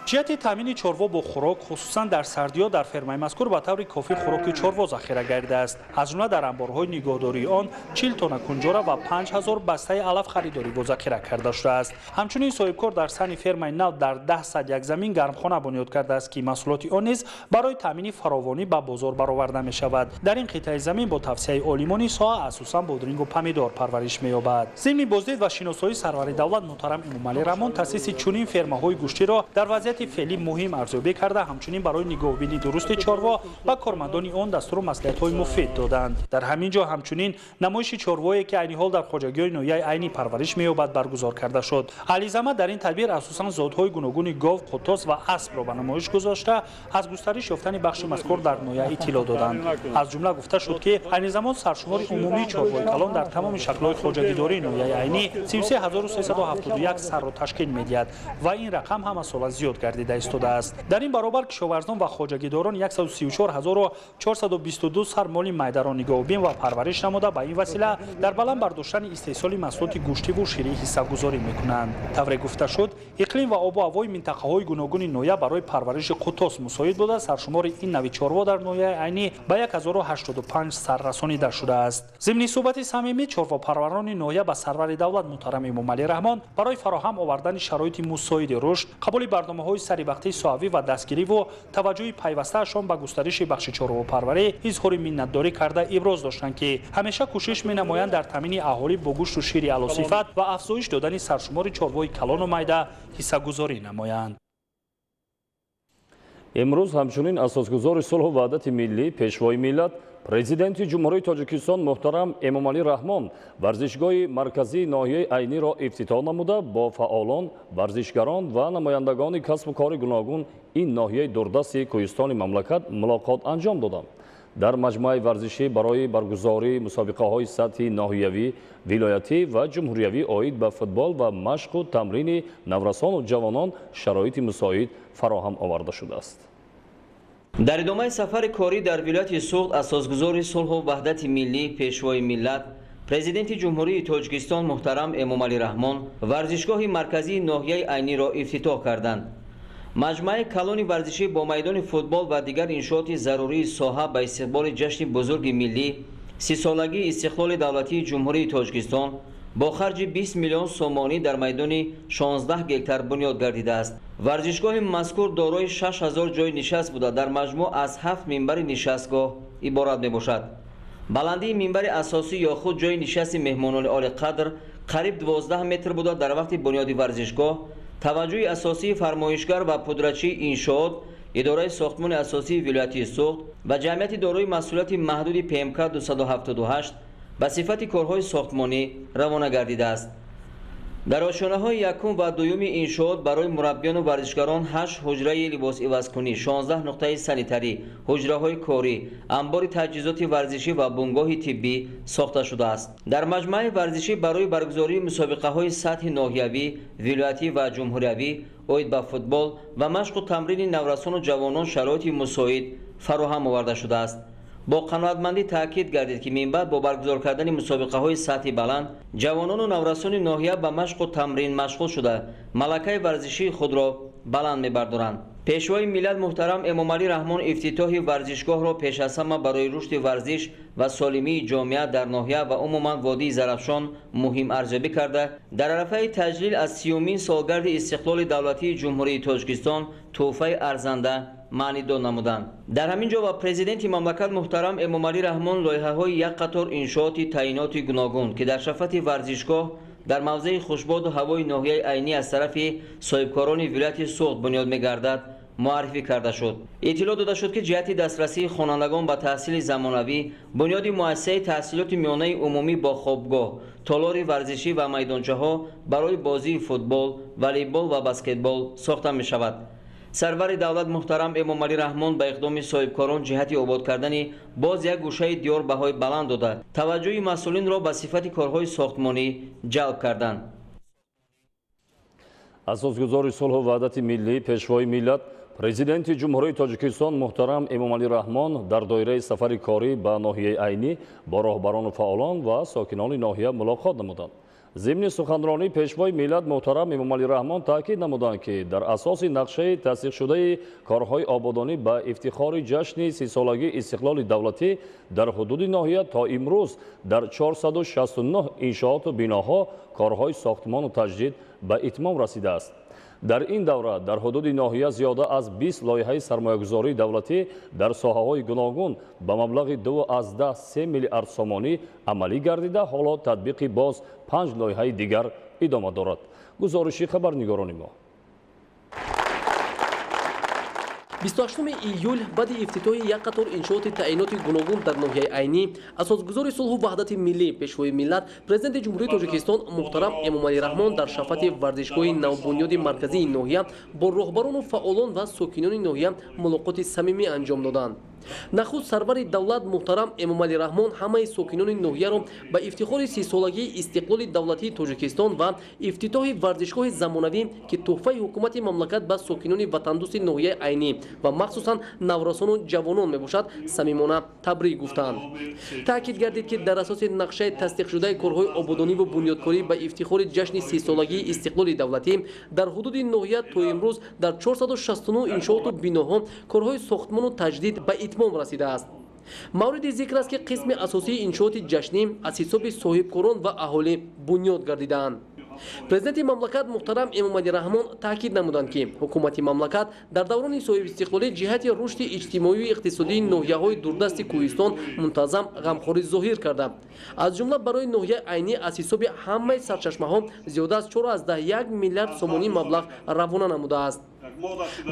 Ҷиҳати таъмини чорво бо хӯрок, хусусан дар сардиҳо, дар фермаи мазкур ба таври кофӣ хӯроки чорво захира гардидааст. Аз ҷумла дар анборҳои нигоҳдории он 40 тонна кунҷора ва 5000 бастаи алаф харидорӣ ва захира карда шудааст. Ҳамчунин соҳибкор дар саҳни фермаи нав дар 10 сад як замин гармхона бунёд кардааст, ки маҳсулоти он низ барои таъмини фаровонӣ ба бозор бароварда мешавад. Дар ин қитъаи замин бо тавсияи олимони соҳа асосан бодрингу помидор парвариш меёбад. Зимни боздид ва шиносоии сарвари давлат муҳтарам Эмомалӣ Раҳмон таъсиси чунин фермаҳои гӯштиро дар вазъияти феълӣ муҳим арзёбӣ карда, ҳамчунин барои нигоҳбинии дурусти чорво ба кормандони он дастуру маслиҳатҳои муфид доданд. Дар ҳамин ҷо ҳамчунин намоиши чорвое, ки айни ҳол дар хоҷагиҳои ноҳияи Айнӣ парвариш меёбад, баргузор карда шуд. Ализама дар ин тадбир асосан зодҳои гуногуни гов, қутос ва аспро ба намоиш гузошта, аз густариш ёфтани бахши мазкур дар ноҳия иттилоъ доданд. Аз ҷумла гуфта шуд, ки айни замон саршумори умумии чорвои калон дар тамоми шаклҳои хоҷагидории ноҳияи Айнӣ 33371 сарро ташкил медиҳад ва ин рақам ҳамасола зиёд гардида истодааст. Дар ин баробар кишоварзон ва хоҷагидорон 134422 сар моли майдаро нигоҳубин ва парвариш намуда, ба ин васила дар баланд бардоштани истеҳсоли маҳсулоти гӯштиву ширӣ ҳиссагузорӣ мекунанд. Тавре гуфта шуд, иқлим ва обу ҳавои минтақаҳои гуногуни ноҳия барои парвариши қутос мусоид буда, саршумори ин нави чорво дар ноҳияи Айнӣ ба 1085 сар расонида шудааст. Зимни суҳбати самимӣ чорвопарварони ноҳия ба сарвари давлат муҳтарам Эмомалӣ Раҳмон барои фароҳам овардани шароити мусоиди рушд, қабули барномаҳои саривақтии соҳавӣ ва дастгириву таваҷҷӯҳи пайвастаашон ба густариши бахши чорвопарварӣ изҳори миннатдорӣ карда иброз доштанд, ки ҳамеша кӯшиш менамоянд дар таъмини аҳолӣ бо гӯшту шири аълосифат ва афзоиш додани саршумори чорвои калону майда ҳиссагузорӣ намоянд.
Имрӯз ҳамчунин асосгузори сулҳу ваҳдати миллӣ, пешвои миллат, Президенти Ҷумҳурии Тоҷикистон муҳтарам Эмомалӣ Раҳмон варзишгоҳи марказии ноҳияи Айниро ифтитоҳ намуда, бо фаъолон, варзишгарон ва намояндагони касбу кори гуногун ин ноҳияи дурдасти кӯҳистони мамлакат мулоқот анҷом доданд. Дар маҷмӯаи варзишӣ барои баргузории мусобиқаҳои сатҳи ноҳиявӣ, вилоятӣ ва ҷумҳуриявӣ оид ба футбол ва машқу тамрини наврасону ҷавонон шароити мусоид фароҳам оварда шудааст.
Дар идомаи сафари корӣ дар вилояти Суғд асосгузори сулҳу ваҳдати миллӣ, пешвои миллат, Президенти Ҷумҳурии Тоҷикистон муҳтарам Эмомалӣ Раҳмон варзишгоҳи марказии ноҳияи Айниро ифтитоҳ карданд. Маҷмӯаи калони варзишӣ бо майдони футбол ва дигар иншооти зарурии соҳа ба истиқболи ҷашни бузурги миллӣ, 30-солагии истиқлоли давлатии Ҷумҳурии Тоҷикистон бо харҷи 20 миллион сомонӣ дар майдони 16 гектар бунёд гардидааст. Варзишгоҳи мазкур дорои 6000 ҷойи нишаст буда, дар маҷмӯъ аз 7 минбари нишастгоҳ иборат мебошад. Баландии минбари асосӣ ё худ ҷойи нишасти меҳмонони олиқадр қариб 12 метр буда, дар вақти бунёди варзишгоҳ таваҷҷӯҳи асосии фармоишгар ва пудрачии иншоот, идораи сохтмони асосии вилояти Суғд ва ҷамъияти дорои масъулияти маҳдуди ПМК 278 ба сифати корҳои сохтмонӣ равона гардидааст. Дар ошёнаҳои якум ва дуюми иншоот барои мураббиёну варзишгарон 8 ҳуҷраи либосивазкунӣ, 16 нуқтаи санитарӣ, ҳуҷраҳои корӣ, анбори таҷҳизоти варзишӣ ва бунгоҳи тиббӣ сохта шудааст. Дар маҷмӯаи варзишӣ барои баргузории мусобиқаҳои сатҳи ноҳиявӣ, вилоятӣ ва ҷумҳуриявӣ оид ба футбол ва машқу тамрини наврасону ҷавонон шароити мусоид фароҳам оварда шудааст. Бо қаноатмандӣ таъкид гардид, ки минбаъд бо баргузор кардани мусобиқаҳои сатҳи баланд ҷавонону наврасони ноҳия ба машқу тамрин машғул шуда, малакаи варзишии худро баланд мебардоранд. Пешвои миллат муҳтарам Эмомалӣ Раҳмон ифтитоҳи варзишгоҳро пеш аз ҳама барои рушди варзиш ва солимии ҷомеа дар ноҳия ва умуман водии Зарафшон муҳим арзёбӣ карда, дар арафаи таҷлил аз 30-умин солгарди истиқлоли давлатии Ҷумҳурии Тоҷикистон тӯҳфаи арзанда маънидод намуданд. Дар ҳамин ҷо ба президенти мамлакат муҳтарам Эмомалӣ Раҳмон лоиҳаҳои як қатор иншооти таъиноти гуногун, ки дар шафати варзишгоҳ дар мавзеи хушбоду ҳавои ноҳияи Айнӣ аз тарафи соҳибкорони вилояти Суғд бунёд мегардад, муаррифӣ карда шуд. Иттилоъ дода шуд, ки ҷиҳати дастрасии хонандагон ба таҳсили замонавӣ бунёди муассисаи таҳсилоти миёнаи умумӣ бо хобгоҳ, толори варзишӣ ва майдончаҳо барои бозии футбол, волейбол ва баскетбол сохта мешавад. Сарвари давлат муҳтарам Эмомалӣ Раҳмон ба иқдоми соҳибкорон ҷиҳати обод кардани боз як гӯшаи диёр баҳои баланд дода, таваҷҷӯҳи масъулинро ба сифати корҳои сохтмонӣ ҷалб карданд.
Асосгузори сулҳу ваҳдати миллӣ, пешвои миллат, Президенти Ҷумҳурии Тоҷикистон муҳтарам Эмомалӣ Раҳмон дар доираи сафари корӣ ба ноҳияи Айнӣ бо роҳбарону фаъолон ва сокинони ноҳия мулоқот намуданд. Зимни суханронии Пешвои миллат муҳтарам Эмомалӣ Раҳмон таъкид намуданд, ки дар асоси нақшаи тасдиқшудаи корҳои ободонӣ ба ифтихори ҷашни 30-солагии истиқлоли давлатӣ дар ҳудуди ноҳия то имрӯз дар 469 иншооту биноҳо корҳои сохтмону таҷдид ба итмом расидааст. Дар ин давра дар ҳудуди ноҳия зиёда аз 20 лоиҳаи сармоягузории давлатӣ дар соҳаҳои гуногун ба маблағи 2,3 миллиард сомонӣ амалӣ гардида, ҳоло татбиқи боз 5 лоиҳаи дигар идома дорад. Гузориши хабарнигорони мо.
28 июл баъди ифтитоҳи як қатор иншооти таъиноти гуногун дар ноҳияи Айнӣ асосгузори сулҳу ваҳдати миллӣ, Пешвои миллат, Президенти Ҷумҳурии Тоҷикистон муҳтарам Эмомалӣ Раҳмон дар шафати варзишгоҳи навбунёди марказии ноҳия бо роҳбарону фаъолон ва сокинони ноҳия мулоқоти самимӣ анҷом доданд. Нахуст сарвари давлат муҳтарам Эмомалӣ Раҳмон ҳамаи сокинони ноҳияро ба ифтихори 30-солагии истиқлоли давлатии Тоҷикистон ва ифтитоҳи варзишгоҳи замонавӣ, ки тӯҳфаи ҳукумати мамлакат ба сокинони ватандӯсти ноҳияи Айнӣ ва махсусан наврасону ҷавонон мебошад, самимона табрик гуфтанд. Таъкид гардид, ки дар асоси нақшаи тасдиқшудаи корҳои ободониву бунёдкорӣ ба ифтихори ҷашни 30-солагии истиқлоли давлатӣ дар ҳудуди ноҳия то имрӯз дар 469 иншооту биноҳо корҳои сохтмону таҷдид ба итмом расидааст. Мавриди зикр аст, ки қисми асосии иншооти ҷашнӣ аз ҳисоби соҳибкорон ва аҳолӣ бунёд гардидаанд. Президенти мамлакат муҳтарам Эмомалӣ Раҳмон таъкид намуданд, ки ҳукумати мамлакат дар даврони соҳибистиқлолӣ ҷиҳати рушди иҷтимоию иқтисодии ноҳияҳои дурдасти кӯҳистон мунтазам ғамхорӣ зоҳир карда, аз ҷумла барои ноҳияи Айнӣ аз ҳисоби ҳамаи сарчашмаҳо зиёда аз 4,1 миллиард сомонӣ маблағ равона намудааст.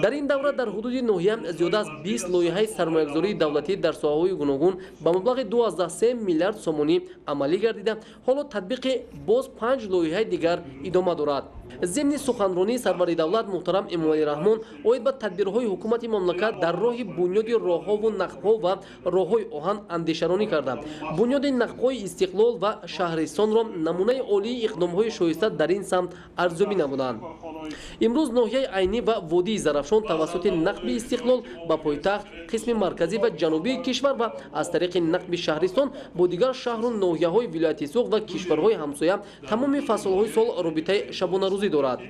Дар ин давра дар ҳудуди ноҳия зиёда аз 20 лоиҳаи сармоягузории давлатӣ дар соҳаҳои гуногун ба маблағи 2,3 миллиард сомонӣ амалӣ гардида, ҳоло татбиқи боз 5 лоиҳаи дигар идома дорад. Зимни суханронии сарвари давлат муҳтарам Эмомалӣ Раҳмон оид ба тадбирҳои ҳукумати мамлакат дар роҳи бунёди роҳҳову нақбҳо ва роҳҳои оҳан андешаронӣ карда, бунёди нақбҳои Истиқлол ва Шаҳристонро намунаи олии иқдомҳои шоиста дар ин самт арзёбӣ намуданд. Имрӯз ноҳияи Айнӣ ва водии Зарафшон тавассути нақби Истиқлол ба пойтахт, қисми марказӣ ва ҷанубии кишвар ва аз тариқи нақби Шаҳристон бо дигар шаҳру ноҳияҳои вилояти Суғд ва кишварҳои ҳамсоя тамоми фаслҳои сол робитаи шабонарӯзӣ дорад.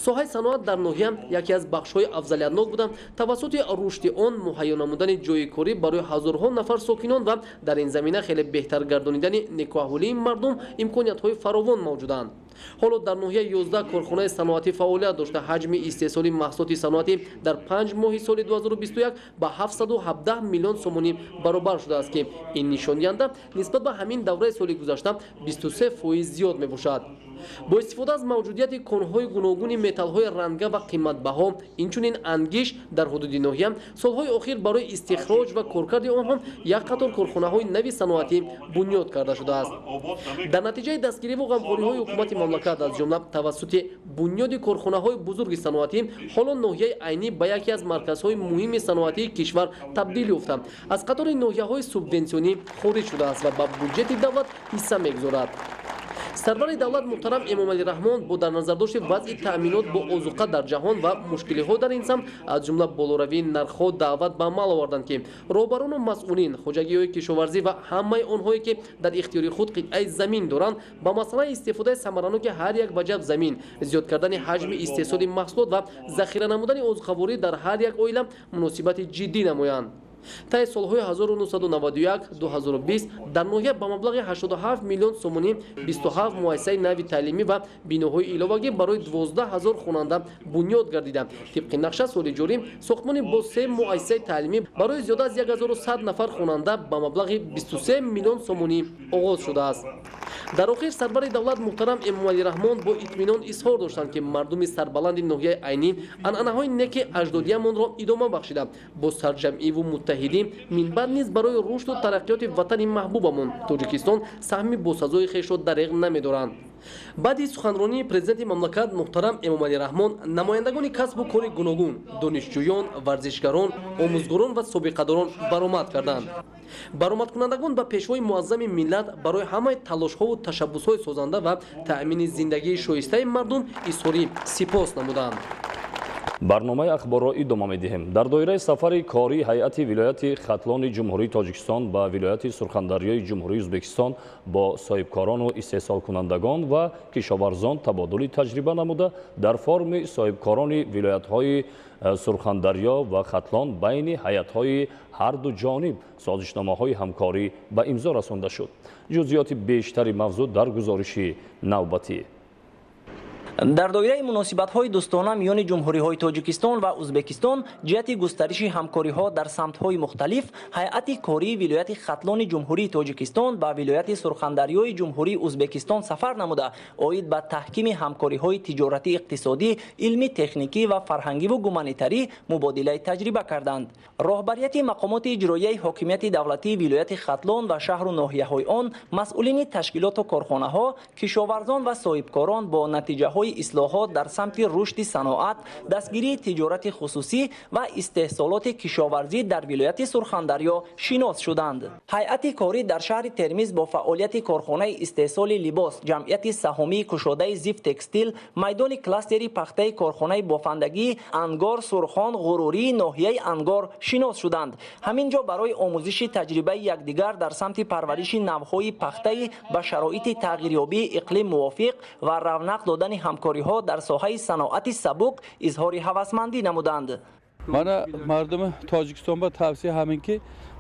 Соҳаи саноат дар ноҳия яке аз бахшҳои афзалиятнок буда, тавассути рушди он муҳайё намудани ҷойи корӣ барои ҳазорҳо нафар сокинон ва дар ин замина хеле беҳтар гардонидани некӯаҳволии мардум имкониятҳои фаровон мавҷуданд. Ҳоло дар ноҳия 11 корхонаи саноатӣ фаъолият дошта, ҳаҷми истеҳсоли маҳсулоти саноатӣ дар 5 моҳи соли 2021 ба 717 миллион сомонӣ баробар шудааст, ки ин нишондиҳанда нисбат ба ҳамин давраи соли гузашта 23% зиёд мебошад. Бо истифода аз мавҷудияти конҳои гуногуни металлҳои ранга ва қиматбаҳо, инчунин ангиш дар ҳудуди ноҳия солҳои охир барои истихроҷ ва коркарди онҳо як қатор корхонаҳои нави саноатӣ бунёд карда шудааст. Дар натиҷаи дастгириву ғамхориҳои ҳукумати мамлакат, аз ҷумла тавассути бунёди корхонаҳои бузурги саноатӣ, ҳоло ноҳияи Айнӣ ба яке аз марказҳои муҳими саноатии кишвар табдил ёфта, аз қатори ноҳияҳои субвенсионӣ хориҷ шудааст ва ба буҷети давлат ҳисса мегузорад. Сарвари давлат муҳтарам Эмомалӣ Раҳмон бо дар назардошти вазъи таъминот бо озуқа дар ҷаҳон ва мушкилиҳо дар ин самт, аз ҷумла болоравии нархҳо, даъват ба амал оварданд, ки роҳбарону масъулин, хоҷагиҳои кишоварзӣ ва ҳамаи онҳое, ки дар ихтиёри худ қитъаи замин доранд, ба масъалаи истифодаи самараноки ҳар як ваҷаб замин, зиёд кардани ҳаҷми истеҳсоли маҳсулот ва захира намудани озуқаворӣ дар ҳар як оила муносибати ҷиддӣ намоянд. Таи солҳои 1991-2020 дар ноҳия ба маблағи 87 миллион сомонӣ 27 муассисаи нави таълимӣ ва биноҳои иловагӣ барои 12 ҳазор хонанда бунёд гардида, тибқи нақша соли ҷорӣ сохтмони бо 3 муассисаи таълимӣ барои зиёда аз 1100 нафар хонанда ба маблағи 23 миллион сомонӣ оғоз шудааст. Дар охир сарвари давлат муҳтарам Эмомалӣ Раҳмон бо итминон изҳор доштанд, ки мардуми сарбаланди ноҳияи Айнӣ анъанаҳои неки аҷдодиямонро идома бахшида, бо сарҷамъиву муттаҳидӣ минбаъд низ барои рушду тараққиёти ватани маҳбубамон Тоҷикистон саҳми босазои хешро дареғ намедоранд. Баъди суханронии президенти мамлакат муҳтарам Эмомалӣ Раҳмон намояндагони касбу кори гуногун, донишҷӯён, варзишгарон, омӯзгорон ва собиқадорон баромад карданд. Баромадкунандагон ба пешвои муаззами миллат барои ҳамаи талошҳову ташаббусҳои созанда ва таъмини зиндагии шоистаи мардум изҳори сипос намуданд.
Барномаи ахборро идома медиҳем. Дар доираи сафари кории ҳайати вилояти Хатлони Ҷумҳурии Тоҷикистон ба вилояти Сурхандарёи Ҷумҳурии Ӯзбекистон бо соҳибкорону истеҳсолкунандагон ва кишоварзон табодули таҷриба намуда, дар форуми соҳибкорони вилоятҳои Сурхандарё ва Хатлон байни ҳайатҳои ҳарду ҷониб созишномаҳои ҳамкорӣ ба имзо расонда шуд. Ҷузъиёти бештари мавзӯъ дар гузориши навбатӣ.
Дар доираи муносибатҳои дӯстона миёни ҷумҳуриҳои Тоҷикистон ва Ӯзбекистон ҷиҳати густариши ҳамкориҳо дар самтҳои мухталиф ҳайати кории вилояти Хатлони Ҷумҳурии Тоҷикистон ба вилояти Сурхандарёи Ҷумҳурии Ӯзбекистон сафар намуда, оид ба таҳкими ҳамкориҳои тиҷоратӣ, иқтисодӣ, илмӣ, техникӣ ва фарҳангиву гуманитарӣ мубодилаи таҷриба карданд. Роҳбарияти мақомоти иҷроияи ҳокимияти давлатии вилояти Хатлон ва шаҳру ноҳияҳои он, масъулини ташкилоту корхонаҳо, кишоварзон ва соҳибкорон бо натиҷаҳои ислоҳот дар самти рушди саноат, дастгирии тиҷорати хусусӣ ва истеҳсолоти кишоварзӣ дар вилояти Сурхандарё шинос шуданд. Ҳайати корӣ дар шаҳри Термиз бо фаъолияти корхонаи истеҳсоли либос, ҷамъияти саҳомии кушодаи Зиф Текстил, майдони кластери пахтаи корхонаи бофандагии Ангор Сурхон Ғурурии ноҳияи Ангор шинос шуданд. Ҳамин ҷо барои омӯзиши таҷрибаи якдигар дар самти парвариши навъҳои пахтаи ба шароити тағйирёбии иқлим мувофиқ ва равнақ додани ҳамкориҳо дар соҳаи саноати сабук изҳори ҳавасмандӣ намуданд.
Мана мардуми Тоҷикистон ба тавсия ҳамин ки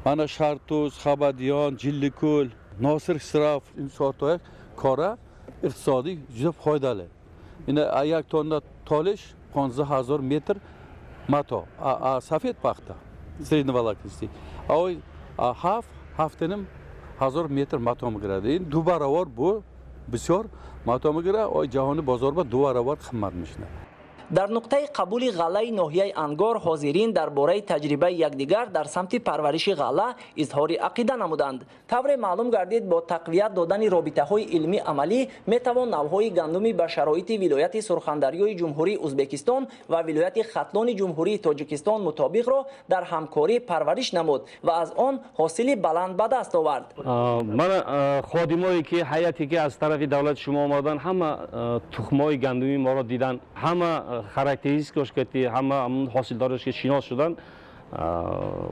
мана Шартуз, Хабадиён, Ҷилликӯл, Носир Хисрав ин соатҳоя кора иқтисодӣ juda foydali. Ина як тонна толиш 15 000 метр мато, а сафед пахта средневолокнистый. А 7-7,5 ҳазор метр мато мегирад. Ин ду баробар бу бисёр мато мегирад, ой ҷаҳони бозор ба ду баробар қимат мешавад.
Дар нуқтаи қабули ғаллаи ноҳияи Ангор ҳозирин дар бораи таҷрибаи якдигар дар самти парвариши ғалла изҳори ақида намуданд. Тавре маълум гардид, бо тақвият додани робитаҳои илмӣ амалӣ метавон навъҳои гандуми ба шароити вилояти Сурхандарёи Ҷумҳурии Ӯзбекистон ва вилояти Хатлони Ҷумҳурии Тоҷикистон мутобиқро дар ҳамкорӣ парвариш намуд ва аз он ҳосили баланд ба даст овард.
Ман ходимое ки ҳайате ки аз тарафи давлати шумо омаданд, ҳама тухмҳои гандуми моро диданд, ҳама характеристикаш ки ҳама ҳосилдораш ки шинос шуданд,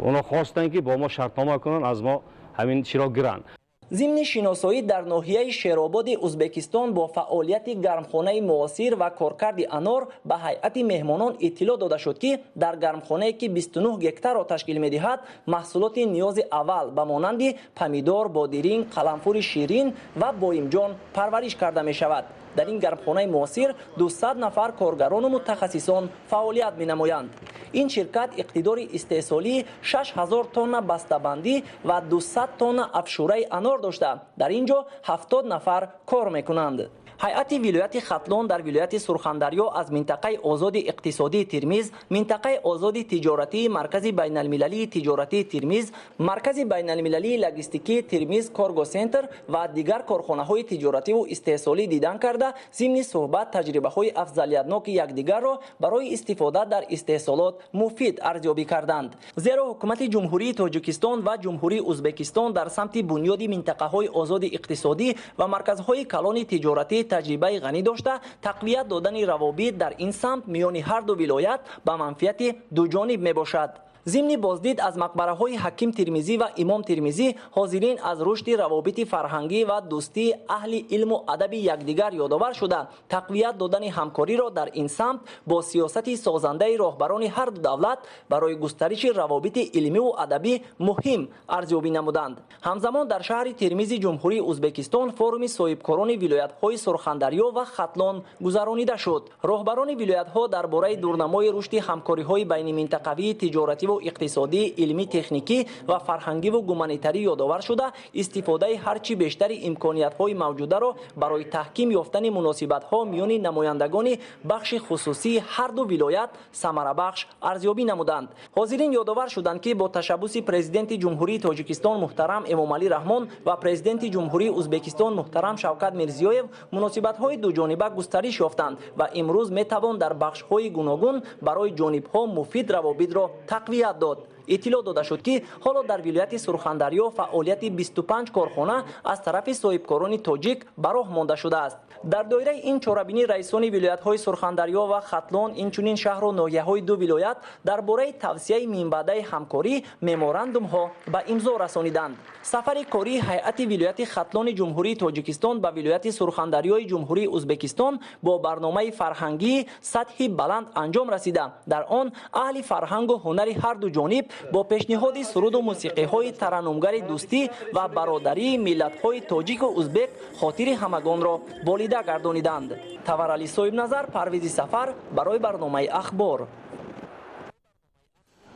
онҳо хостанд ки бо мо шартнома кунанд, аз мо ҳамин чиро гиранд.
Зимни шиносоӣ дар ноҳияи Шерободи Ӯзбекистон бо фаъолияти гармхонаи муосир ва коркарди анор ба ҳайати меҳмонон иттилоъ дода шуд, ки дар гармхонае ки 29 гектарро ташкил медиҳад, маҳсулоти ниёзи аввал ба монанди помидор, бодиринг, қаламфури ширин ва боимҷон парвариш карда мешавад. Дар ин гармхонаи муосир 200 нафар коргарону мутахассисон фаъолият менамоянд. Ин ширкат иқтидори истеҳсолии 6000 тонна бастабандӣ ва 200 тонна афшураи анор дошта, дар ин ҷо 70 нафар кор мекунанд. Ҳайати вилояти Хатлон дар вилояти Сурхандарё аз минтақаи озоди иқтисодии Термиз, минтақаи озоди тиҷоратии Маркази байналмилалии тиҷоратии Термиз, Маркази байналмилалии логистикии Термиз Корго Сентр ва дигар корхонаҳои тиҷоративу истеҳсолӣ дидан карда, зимни суҳбат таҷрибаҳои афзалиятноки якдигарро барои истифода дар истеҳсолот муфид арзёбӣ карданд. Зеро ҳукумати Ҷумҳурии Тоҷикистон ва Ҷумҳурии Ӯзбекистон дар самти бунёди минтақаҳои озоди иқтисодӣ ва марказҳои калони тиҷоратӣ таҷрибаи ғанӣ дошта, тақвият додани равобит дар ин самт миёни ҳар ду вилоят ба манфиати дуҷониб мебошад. Зимни боздид аз мақбараҳои Ҳаким Термизӣ ва Имом Термизӣ ҳозирин аз рушди равобити фарҳангӣ ва дӯстии аҳли илму адаби якдигар ёдовар шуда, тақвият додани ҳамкориро дар ин самт бо сиёсати созандаи роҳбарони ҳар ду давлат барои густариши равобити илмиву адабӣ муҳим арзёбӣ намуданд. Ҳамзамон дар шаҳри Термизи Ҷумҳурии Ӯзбекистон форуми соҳибкорони вилоятҳои Сурхандарё ва Хатлон гузаронида шуд. Роҳбарони вилоятҳо дар бораи дурнамои рушди ҳамкориҳои байниминтақавии тиҷоративу иқтисодӣ, илмӣ, техникӣ ва фарҳангиву гуманитарӣ ёдовар шуда, истифодаи ҳарчи бештари имкониятҳои мавҷударо барои таҳким ёфтани муносибатҳо миёни намояндагони бахши хусусии ҳар ду вилоят самарабахш арзёбӣ намуданд. Ҳозирин ёдовар шуданд, ки бо ташаббуси Президенти Ҷумҳурии Тоҷикистон муҳтарам Эмомалӣ Раҳмон ва Президенти Ҷумҳурии Ӯзбекистон муҳтарам Шавкат Мирзиёев муносибатҳои дуҷониба густариш ёфтанд ва имрӯз метавон дар бахшҳои гуногун барои ҷонибҳо муфид равобитро тақвият дод. Иттилоъ дода шуд, ки ҳоло дар вилояти Сурхандарё фаъолияти 25 корхона аз тарафи соҳибкорони тоҷик ба роҳ монда шудааст. Дар доираи ин чорабинӣ раисони вилоятҳои Сурхандарё ва Хатлон, инчунин шаҳру ноҳияҳои ду вилоят дар бораи тавсияи минбаъдаи ҳамкорӣ меморандумҳо ба имзо расониданд. Сафари кории ҳайати вилояти Хатлони Ҷумҳурии Тоҷикистон ба вилояти Сурхандарёи Ҷумҳурии Узбекистон бо барномаи фарҳангии сатҳи баланд анҷом расида, дар он аҳли фарҳангу ҳунари ҳарду ҷониб бо пешниҳоди суруду мусиқиҳои тараннумгари дӯстӣ ва бародарии миллатҳои тоҷику узбек хотири ҳамагонро болида гардониданд. Таварали Соҳибназар, Парвизи Сафар барои барномаи Ахбор.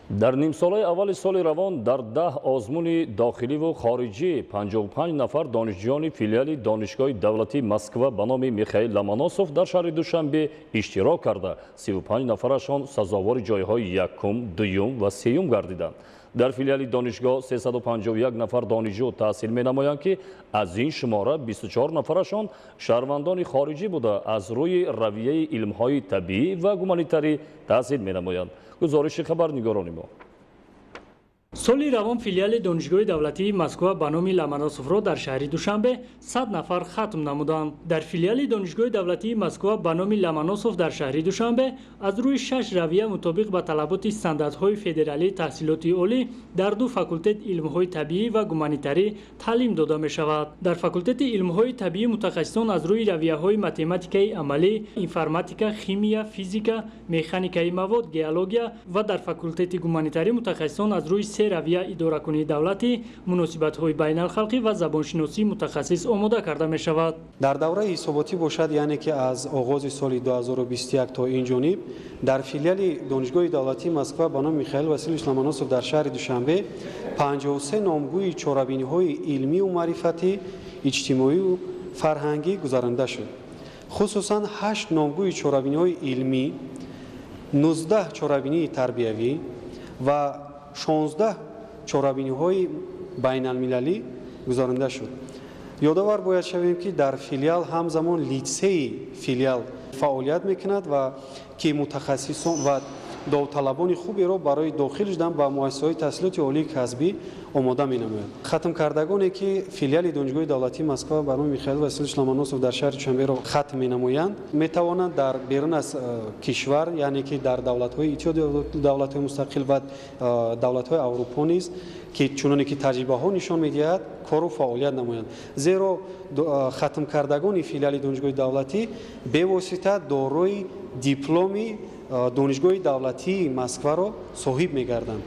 Дар нимсолаи аввали соли равон дар 10 озмуни дохиливу хориҷӣ 55 нафар донишҷӯёни филиали Донишгоҳи давлатии Москва ба номи Михаил Ломоносов дар шаҳри Душанбе иштирок карда, 35 нафарашон сазовори ҷойҳои якум, дуюм ва сеюм гардиданд. Дар филиали донишгоҳ 351 нафар донишҷӯ таҳсил менамоянд, ки аз ин шумора 24 нафарашон шаҳрвандони хориҷӣ буда, аз рӯи равияи илмҳои табиӣ ва гуманитарӣ таҳсил менамоянд. Гузориши хабарнигорони мо.
Соли равон филиали Донишгоҳи давлатии Москва ба номи Ломоносовро дар шаҳри Душанбе 100 нафар хатм намуданд. Дар филиали Донишгоҳи давлатии Москва ба номи Ломоносов дар шаҳри Душанбе аз рӯи 6 равия мутобиқ ба талаботи стандартҳои федералии таҳсилоти олӣ дар ду факултет илмҳои табиӣ ва гуманитарӣ таълим дода мешавад. Дар факултети илмҳои табиӣ мутахассисон аз рӯи равияҳои математикаи амалӣ, информатика, химия, физика, механикаи мавод, геология ва дар факултети гуманитарӣ мутахассисон аз рӯи се равия идоракунии давлатӣ, муносибатҳои байналхалқӣ ва забоншиносии мутахассис омода карда мешавад.
Дар давраи ҳисоботӣ бошад, яъне ки аз оғози соли 2021 то ин ҷониб дар филиали Донишгоҳи давлатии Москва ба номи Михаил Васильевич Ломоносов дар шаҳри Душанбе 53 номгӯи чорабиниҳои илмию маърифатӣ, иҷтимоию фарҳангӣ гузаронида шуд. Хусусан 8 номгӯи чорабиниҳои илмӣ, 19 чорабинии тарбиявӣ ва 16 чорабиниҳои байналмилалӣ гузаронида шуд. Ёдовар бояд шавем, ки дар филиал ҳамзамон литсеи филиал фаъолият мекунад ва ки мутахассисон ва довталабони хуберо барои дохил шудан ба муассисаҳои таҳсилоти олии касбӣ омода менамояд. Хатмкардагоне ки филиали Донишгоҳи давлатии Москва ба номи Михаил Васильевич Ломоносов дар шаҳри Душанберо хатм менамоянд, метавонанд дар берун аз кишвар, яъне ки дар давлатҳои Иттиҳоди давлатҳои мустақил ва давлатҳои Аврупо низ, ки чуноне ки таҷрибаҳо нишон медиҳад, кору фаъолият намоянд. Зеро хатмкардагони филиали Донишгоҳи давлатӣ бевосита дорои дипломи Донишгоҳи давлатии Москваро соҳиб мегарданд.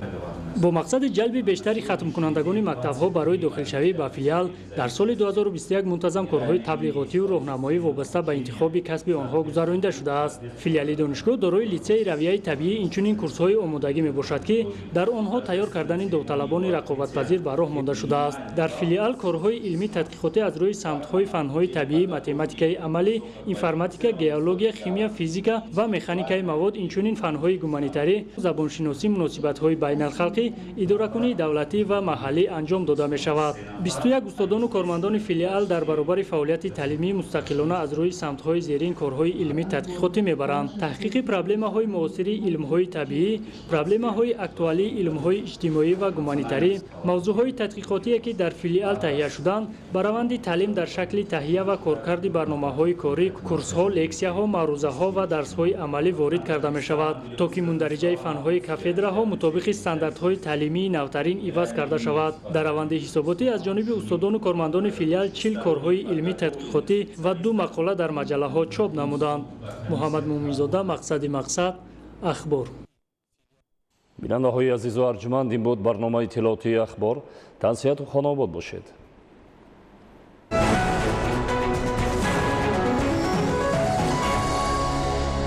Бо мақсади ҷалби бештари хатмкунандагони мактабҳо барои дохилшавӣ ба филиал дар соли 2021 мунтазам корҳои таблиғотию роҳнамоӣ вобаста ба интихоби касби онҳо гузаронида шудааст. Филиали донишгоҳ дорои литсеи равияи табиӣ, инчунин курсҳои омодагӣ мебошад, ки дар онҳо тайёр кардани довталабони рақобатпазир ба роҳ монда шудааст. Дар филиал корҳои илмӣ тадқиқотӣ аз рӯи самтҳои фанҳои табиӣ, математикаи амалӣ, информатика, геология, химия, физика ва механикаи мавод, инчунин фанҳои гуманитарӣ, забоншиносӣ, муносибатҳои байналхалқӣ, идоракунии давлатӣ ва маҳаллӣ анҷом дода мешавад. 21 устодону кормандони филиал дар баробари фаъолияти таълимӣ мустақилона аз рӯи самтҳои зерин корҳои илмӣ тадқиқотӣ мебаранд: таҳқиқи проблемаҳои муосири илмҳои табиӣ, проблемаҳои актуалии илмҳои иҷтимоӣ ва гуманитарӣ. Мавзӯъҳои тадқиқотие ки дар филиал таҳия шуданд, ба раванди таълим дар шакли таҳия ва коркарди барномаҳои корӣ, курсҳо, лексияҳо, маърузаҳо ва дарсҳои амалӣ ворид карда мешавад, то ки мундариҷаи фанҳои кафедраҳо мутобиқи стандартҳои таълимии навтарин иваз карда шавад. Дар раванди ҳисоботӣ аз ҷониби устодону кормандони филиал 40 корҳои илмӣ тадқиқотӣ ва 2 мақола дар маҷаллаҳо чоп намуданд. Муҳаммад Муминзода, Мақсади мақсад, Ахбор.
Бинандаҳои азизу арҷманд, ин буд барномаи иттилоотии Ахбор. Тансиҳату хонобод бошед.